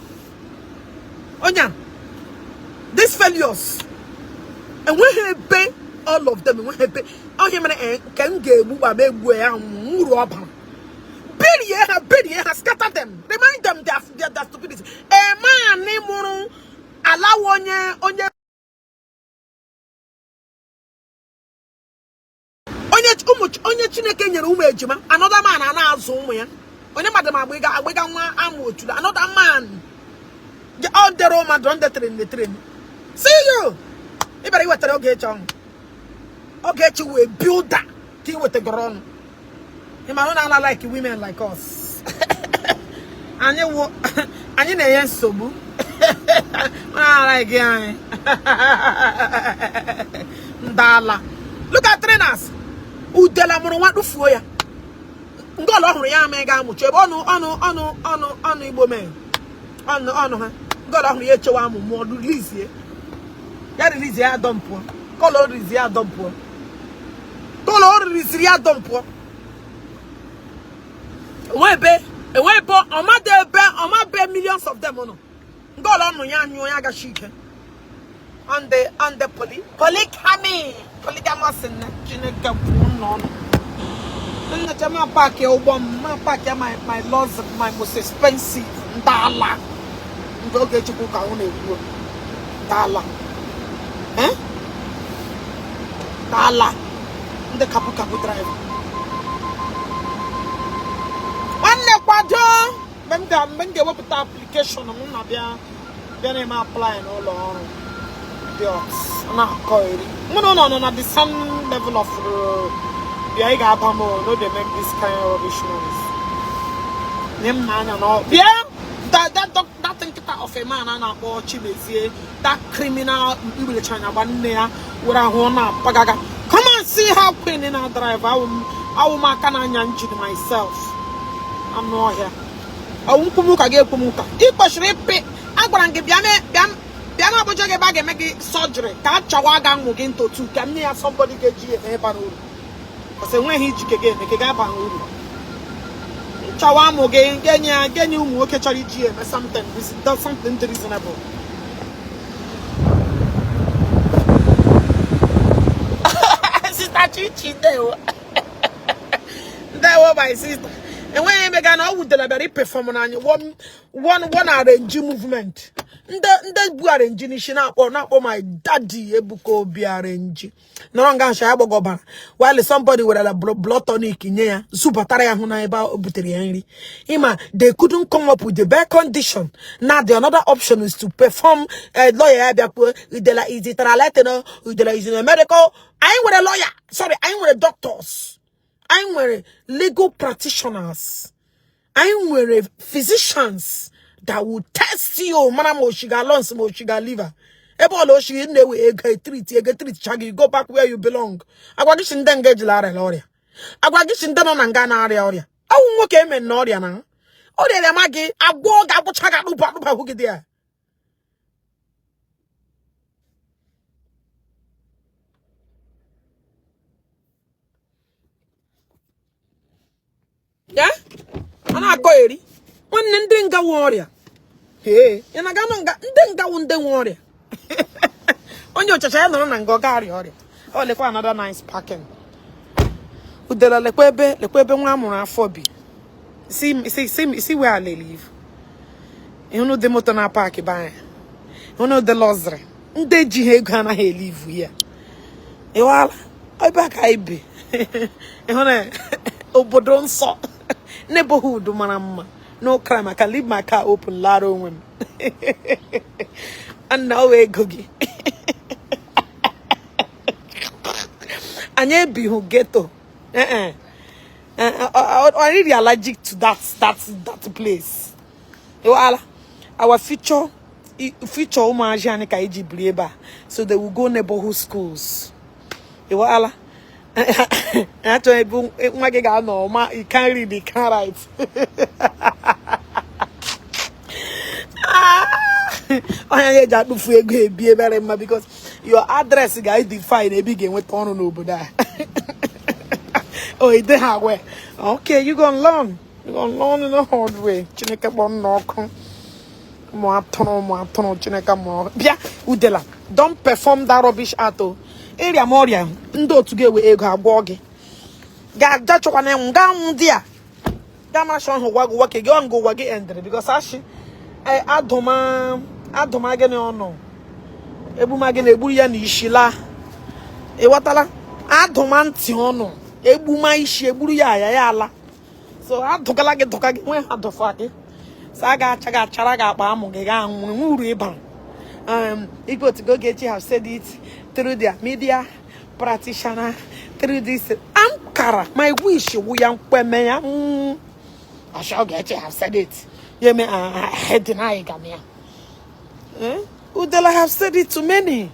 Onye these failures enweghị ebe, all of them enweghị ebe ọhịa mere nke m ga-egbu ma m egbuo ya uru ọ bara. Bury ha, bury ha, scatter them, remind them their stupidity. A man mụrụ alawa onye onye onye ụmụ onye Chineke nyere ụmụ ejima, another man a na-azụ ụmụ ya, onye mmadụ ma agbịga agbịga nwa amụ otu, another man ọ dere mmadụ ndị train the train. See you, ị bịara iwetara Ogechi ọnụ. Ogechi wee builder ka ị wetagoro ọnụ. Ị ma na like women like us, anyị wụ anyị na-enye nsogbu na like anyị ndala. Look at trainers. Udela mụrụ nwa kpufuo ya nke ọla ọ hụrụ ya ama ị ga-amụchi ebe ọnụ ọnụ ọnụ ọnụ ọnụ Igbo mee ọnụ ọnụ ha nke ọla ọ hụrụ ya echewa amụ mụọ release ya, release ya dọmpụọ kọla o release ya dọmpụọ kọla o release ya dọmpụọ. Enwe ebe, enwe ebe ọmada ebe ọmabe millions of them nọ nke ọla ọnụ ya anyụọ ya agachi ike on the polygamy, polygamous nne Chineke kwuo n'ọnụ nnecha ma park ụgbọ m ma park my luxury, my most expensive ndala nke Ogechukwu ka ọ na-ekwu ndala, eh ndala ndị kapu kapu driver. Nwanne, kwado mgbe m ga-ewepụta application m na bịa bịa na-eme apply n'ụlọ ọrụ dị na-akọ eri mụ na ụlọ nọ na the same level of bịa ị ga-aba m. No dey make this kind of rubbish noise nye m n'anya na bịa that nkịta of a man a na-akpọ Chimezie, that criminal mkpibiricha anya gba nne ya were ahụ ọ na-apagaga. Come and see how queen na drive. Awụ m aka na-anya engine myself. Anụ ọhịa ọwụ nkwumụka ga-ekwu m ụka ị kwesịrị ịpị. Agwara m gị bịa bịa bịa na Abuja gị ebe a ga-eme gị surgery ka a chọwa ga nwụ gị ntotu ka m nye ya somebody ga-eji eme ịba n'uru ọsọ enweghị ijike ga-eme ka ga-aba n'uru nchọwa amụ gị ga-enye ya ga-enye ụmụ nwoke chọrọ iji eme something, something reasonable. Sister Chichi, ndewo, ndewo my sister. Enweghị emega na ọ wudere bịara iperform n'anya one one one arrange movement ndị ndị bu arrange n'isi na-akpọ na-akpọ my daddy Ebuka Obi arrange nọrọ nga nsha ya gbagọbara while somebody werela blood tonic nye ya zụbatara ya hụ na ebe o butere ya nri. Ịma they couldn't come up with the best condition. Now the another option is to perform lawyer ya bịakwuo udela izitara letter udela is in a medical. Anyị nwere lawyer, sorry, anyị nwere doctors, anyị nwere legal practitioners, anyị nwere physicians that will test you mara ma oshiga lungs ma oshiga liver ebe ọla oshigi na-ewe ego treat ego treat cha gị, go back where you belong. Agwa gị si ndị nga ejila arịa ọrịa, agwa gị si ndị nọ na nga na-arịa ọrịa ọwụ nwoke eme na ọrịa na ọrịa na-ama gị agwọ ga-agwụcha gị akpụkpọ akpụkpọ ahụ gị dị ya. Ya a na-akọ eri nwanne ndị nga nwe ọrịa ee ya na ganụ nga ndị nga wụ ndị nwe ọrịa onye ọchacha ya nọrọ na nga ọ ga-arịa ọrịa. Ọ lekwa another nice parking udela lekwa ebe lekwa ebe nwa amụrụ afọ bi. See, see, see, see where I live. Ịhụnụ dị moto na park be anyị, ịhụnụ dị luxury ndị ejighị ego anaghị elivu ya. Ịwala ebe a ka anyị bi. Ịhụ na obodo nsọ neighborhood mara mma, no crime. I can leave my car open lara onwe m nna o ego gị. Anyị ebighị ghetto. Eh eh, I'm really allergic to that place. Ịwala our future future ụmụazị anyị ka anyị ji biri ebe a, so they will go neighborhood schools. Ịwala achọghị ebe nwa gị ga-anọ ma you can't read, you can't write. Onye ya eji akpụfu ego ebi ebere mma, because your address ga-edefine ebe ị ga-enweta ọrụ n'obodo a. Oh, ị dịghị aware. Okay, you gonna learn. You gonna learn in the hard way. Chineke kpọọ nna ọkụ. Ụmụ atụrụ, ụmụ atụrụ, Chineke mụrụ. Bịa, Udela, don't perform that rubbish act o. Ịrịa m ọrịa, ndị otu gị ewe ego agwọ gị. Ga-aja chọkwana enwu, gaa nwụ di a. Gaa mara shọ ụwa gị, ụwa ke gị, ọ nga ụwa gị endere, because ashị adụma adụma gịnị ọnụ. Egbuma gị na-egburu ya n'isi laa. Ị ghọtala? Adụma ntị ọnụ. Egbuma isi egburu ya ya ya ala. So adụgala gị dụka gị nwee ha dụfa gị. So a ga-acha gị achara gị akpa amụ gị gaa nwụ nwe uru ịbara. Igbo Otugo Ogechi have said it through their media practitioner through this Ankara. My wish wụ ya nkweme ya. Asha Ogechi have said it. Ya me I deny gam ya. Eh? Udela have said it to many.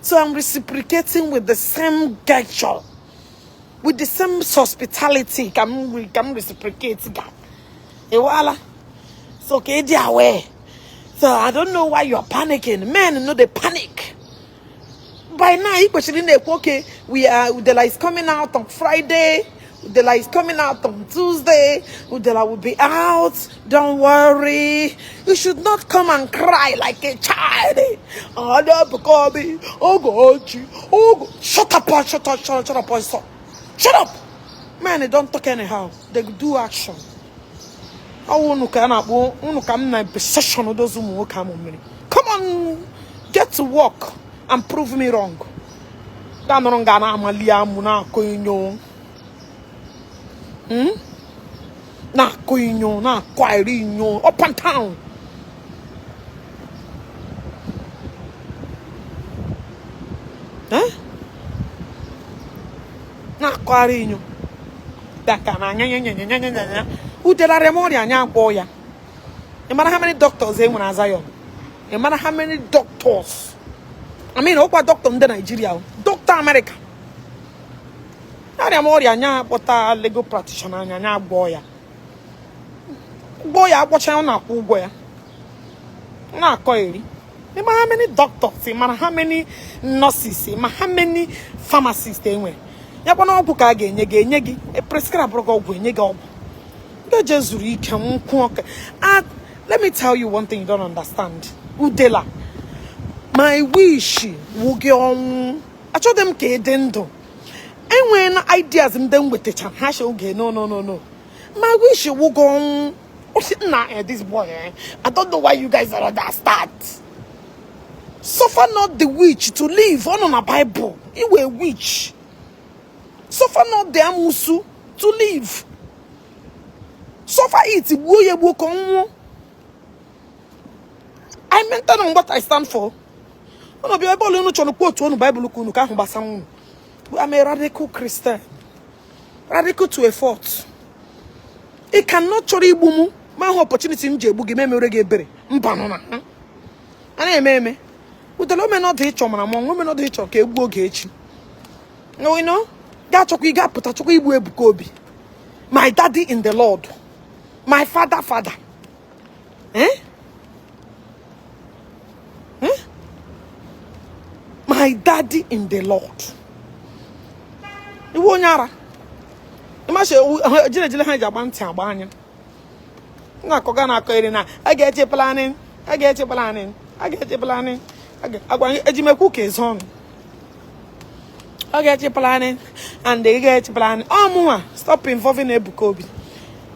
So I'm reciprocating with the same gesture, with the same hospitality. Can reciprocate that. Ewala. So okay, aware. So I don't know why you're panicking. Men know they panic. By now, you question okay, we are Udela is coming out on Friday. Udela is coming out on Tuesday. Udela will be out. Don't worry. You should not come and cry like a child. Oh, oh, God, oh, God. Shut up, shut up, shut up, shut up, shut up. Shut up. Man, they don't talk anyhow. They do action. Oh, unu ka na-akpọ unu ka m na session those ụmụ nwoke amụ mmiri. Come on, get to work and prove me wrong. Ga nọrọ nga na-amali amụ na-akọ inyo. Na-akọ inyo, na-akọ iri inyo, up and down. Eh? Na-akọgharị inyo. Daka na anya nya nya nya nya nya nya. Udelarịa m ọrịa anya agwọ ya. Ị mara how many doctors e nwere na Zion? Ị mara how many doctors? I mean, ọkwa doctor ndị Nigeria, doctor America. Arịa m ọrịa anya akpọta legal practitioner anya anya agwọ ya. Gwọ ya agwọcha ya, ọ na-akwụ ụgwọ ya. Ọ na-akọ eri. Ị mara how many doctors? Ị mara how many nurses? Ị mara how many pharmacists e nwere? Ya kwa na ọgwụ ka a ga-enye gị enye gị, e prescribe gị ọgwụ enye gị ọgwụ. Ndị zuru ike nkwụ ọka. Let me tell you one thing you don't understand. Udela, my wish wụ gị ọnwụ. Achọghị m ka ị dị ndụ. Enwere na ideas ndị m wetacha ha shi oge no no no no. My wish wụ gị ọnwụ. Nna, this boy, eh? I don't know why you guys don't understand. Suffer not the witch to live. Ọ nọ na Bible. Iwe witch. Suffer not the amusu to live. Suffer it. Gbuo ya egbuo ka ọ nwụọ. I maintain on what I stand for. Unu bịa ebe ọla unu chọrọ quote unu Bible ka unu ka ahụ gbasara unu. I'm a radical Christian. Radical to a fault. Ị cannot chọrọ igbu m ma hụ opportunity m ji egbu gị ma emere gị ebere. Mba nọ na. A na-eme eme. Udele omenọdụ ịchọ mara mọnwụ omenọdụ ịchọ ka egbuo oge echi. No, you know, gaa chọkwa ị ga-apụta chọkwa igbu Ebuka Obi. My daddy in the Lord. My father father. Eh? Eh? My daddy in the Lord. Iwu onye ara. Ịmasị jire jire ha ji agba ntị agba anya. Na-akọga na-akọ iri na a ga-eche planning, a ga-eche planning, a ga-eche planning. Agwa ejimekwu ka ezo ọnụ. Ọ ga-eche planning and ị ga-eche planning. Ọ mụnwa stop involving Ebuka Obi.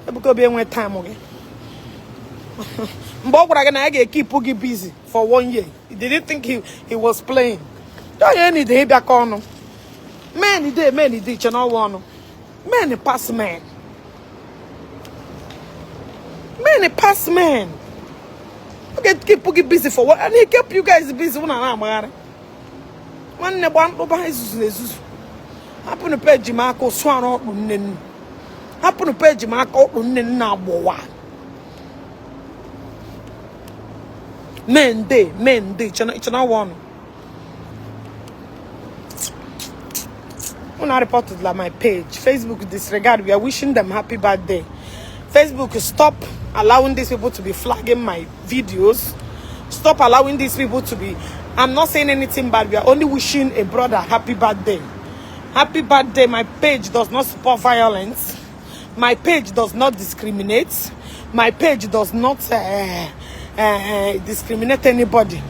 Ebuka Obi enwe time gị. Mgbe ọ gwara gị na ya ga-ekeep gị busy for 1 year, you didn't think he was playing. Onye nide ịbịakọ ọnụ. Men dey, men dey iche n'ọwa ọnụ. Men pass men. Men pass men. Ọ ga-ekeep gị busy for what? And he kept you guys busy. Unu na-agbagharị. Nwanne gba mkpụba ezuzu ezuzu. Hapụnụ peji m aka ụsụ arụ ọkpụ nne nnu. Hapụnụ peji m aka ọkpụ nne nna agbọwa. Men dey, men dey, iche na ọwa ọnụ. Una reported like my page. Facebook disregard. We are wishing them happy birthday. Facebook, stop allowing these people to be flagging my videos. Stop allowing these people to be. I'm not saying anything bad. We are only wishing a brother happy birthday. Happy birthday. My page does not support violence. My page does not discriminate. My page does not discriminate anybody.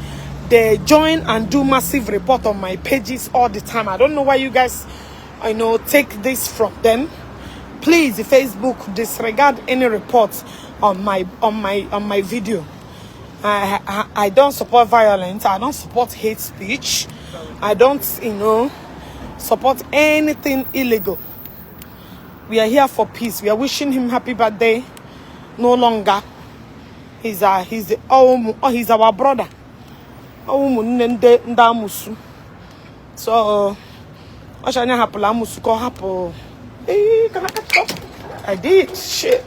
They join and do massive report on my pages all the time. I don't know why you guys, take this from them. Please, Facebook, disregard any reports on my video. I don't support violence. I don't support hate speech. I don't support anything illegal. We are here for peace. We are wishing him happy birthday. No longer. He's our brother. Ụmụnne ndị ndị amụsụ. So ọ chọrọ anya hapụla amụsụ ka ọ hapụ. Ee, can I catch up? I did. Shit.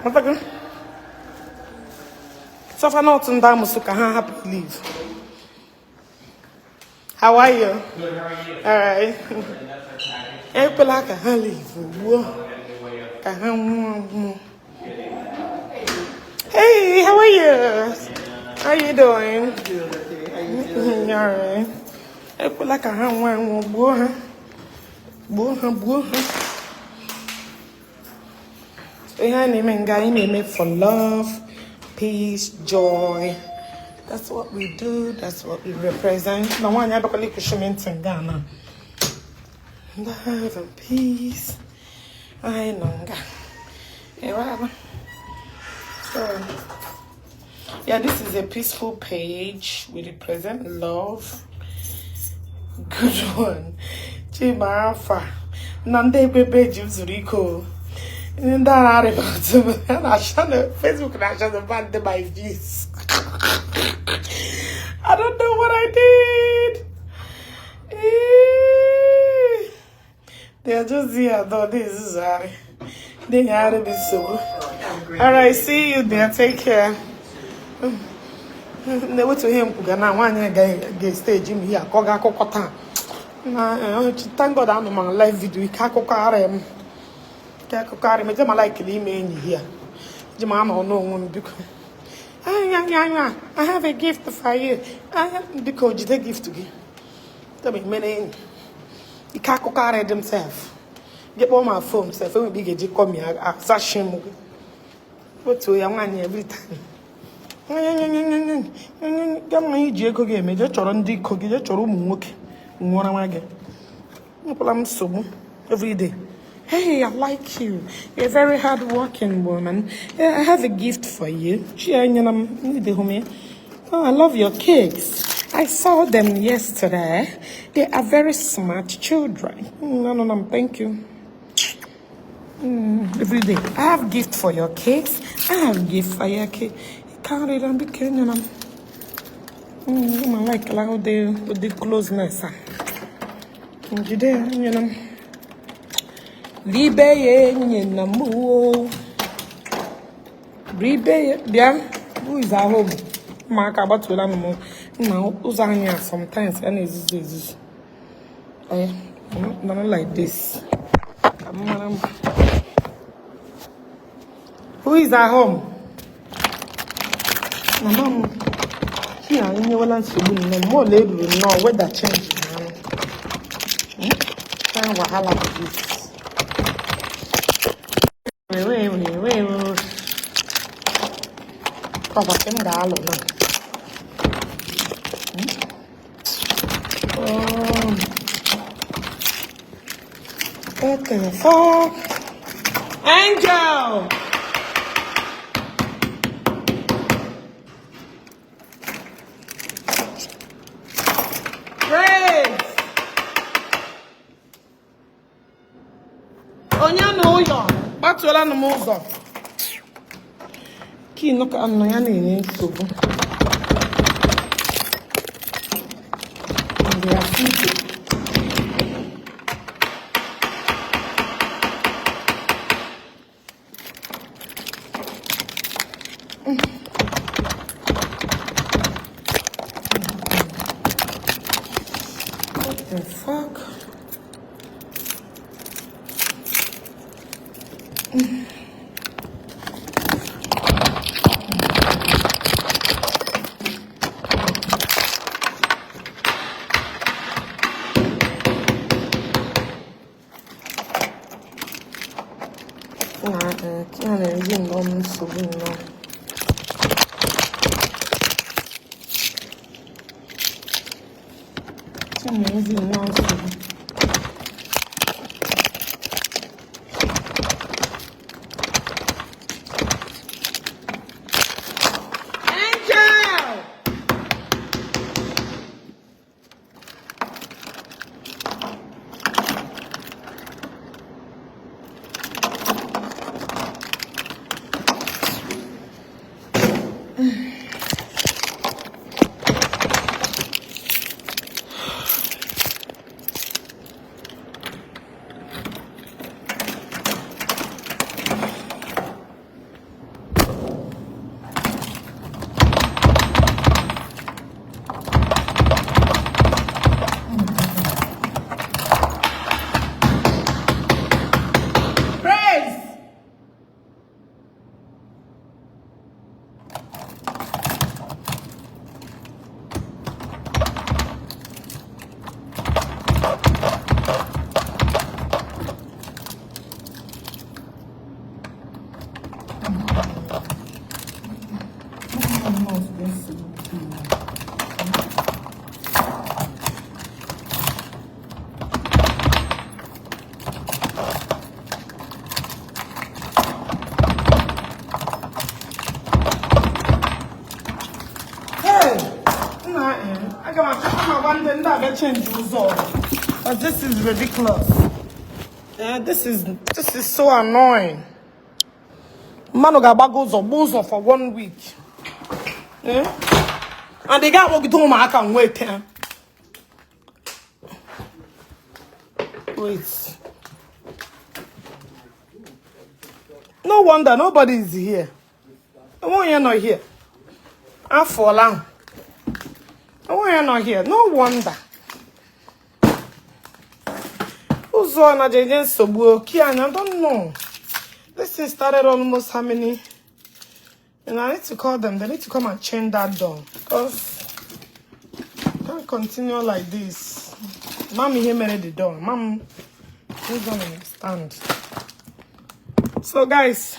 Matago. Suffer not ndị amụsụ ka ha hapụ leave. How are you? Good, how are you? All right. And that's our package. Ekwela ka ha leave ugbu a. We got a new way of Ka ha nwụọ anwụ. getting that. Hey, how are you? How you doing? Doing okay. How you doing? All right. Ekwela ka ha nwụọ anwụ, gbuo ha. Gbuo ha, gbuo ha. Ihe a na-eme nga anyị na-eme for love, peace, joy. That's what we do. That's what we represent. Na nwaanyị abịakwala ikwuchi m ntị nga na. Love and peace. Anyị nọ nga. Ewe. So, yeah, this is a peaceful page. We represent love. Good one. Chima afa. Na ndị ekwebe ji m zuru ike o. Ndị a na-arịpụta m ha na-acha na Facebook na-acha na band my views. I don't know what I did. Eh. They are just here though. This is sorry. They are be so. All right, see you there. Take care. Na-ewetu ihe m kwuga na nwaanyị ga-stage m ihe akọ ga akụkọ taa na thank God anọ m live video ike akụkọ ara m, ike akụkọ ara m eje ma like ime enyi here ji ma anọ n'onwe m. Biko, anya I have a gift for you. Biko, jide gift gị tebe mere enyi. Ike akụkọ ara dị m sef. Gị kpọọ ma phone sef, enwebe ị ga-eji kọọ m ya azachi m gị wetuo ya. Nwaanyị every time gama iji ego gị eme, jee chọrọ ndị iko gị, jee chọrọ ụmụ nwoke nwụọrọ nwa gị. Nwekwala m nsogbu every day. Hey, I like you. You're a very hard-working woman. Yeah, I have a gift for you. Chi enyela m, need hụ m ya. Oh, I love your cakes. I saw them yesterday. They are very smart children. No, no, no, thank you. Every day. I have gift for your cakes. I have gift for your cake. Carry them, be careful. I like how the closeness. Jide, you know. Libe ye nye na mu. Ribe ye bịa. Who is at home? Ụmụaka agbatuola m na ụzọ anyị a sometimes ya na-ezuzu ezuzu. Eh, not like this. Ka m mara m. Who is at home? Mama m, chi a enyewela nsogbu nnọọ. Mgbe ole eruru nnọọ weather change na kind wahala be this? Wee wee wee wee wee. Ọkwa ka m ga-alụ na. What the fuck? Angel! Grace! Onye na ụyọ gbatuola m ụzọ. Kii nọ ka nọ ya na-enye nsogbu. They are sleeping. What the fuck? Na nke a na-enye nnọọ m nsogbu nnọọ. Nke a na-enye nnọọ nsogbu. Angel! Praise! Hey! Nna, aga m achọ ama gwa ndị abịa change ụzọ. But this is ridiculous. This is so annoying. Mmadụ ga-agbago ụzọ gba ụzọ for one week. Eh? And ị ga-akpọgide ụmụaka nweta. Wait. No wonder nobody is here. Enwe onye nọ here. Afọla ahụ. Enwe onye nọ here. No wonder. Ụzọ na jeje nsogbu oke anya. I don't know. This thing started almost how many? And I need to call them. They need to come and change that door. Because can't continue like this. Mommy here made the door. Mom, you don't understand. So guys,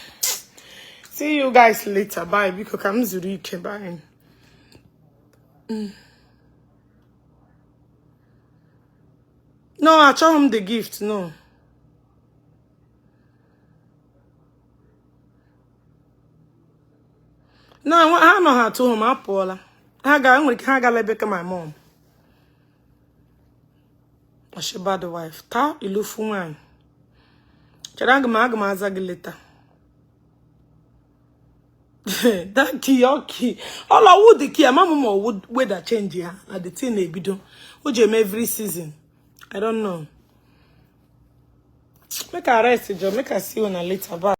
see you guys later. Bye. Because I'm zuru. Bye. No, I show him the gift. No. No, ha nọ ha atụ home apụọla. Ha ga nwere ike ha gala ebe ka my mom. Ọshịba the wife. Taa ilufu nwanyị. Chere, aga m aza gị later. That key, okay. All I would the key, ama m ma ọwụ weather change ya na the thing na-ebido. O ji eme every season. I don't know. Make I rest, Joe. Make I see you later. Bye.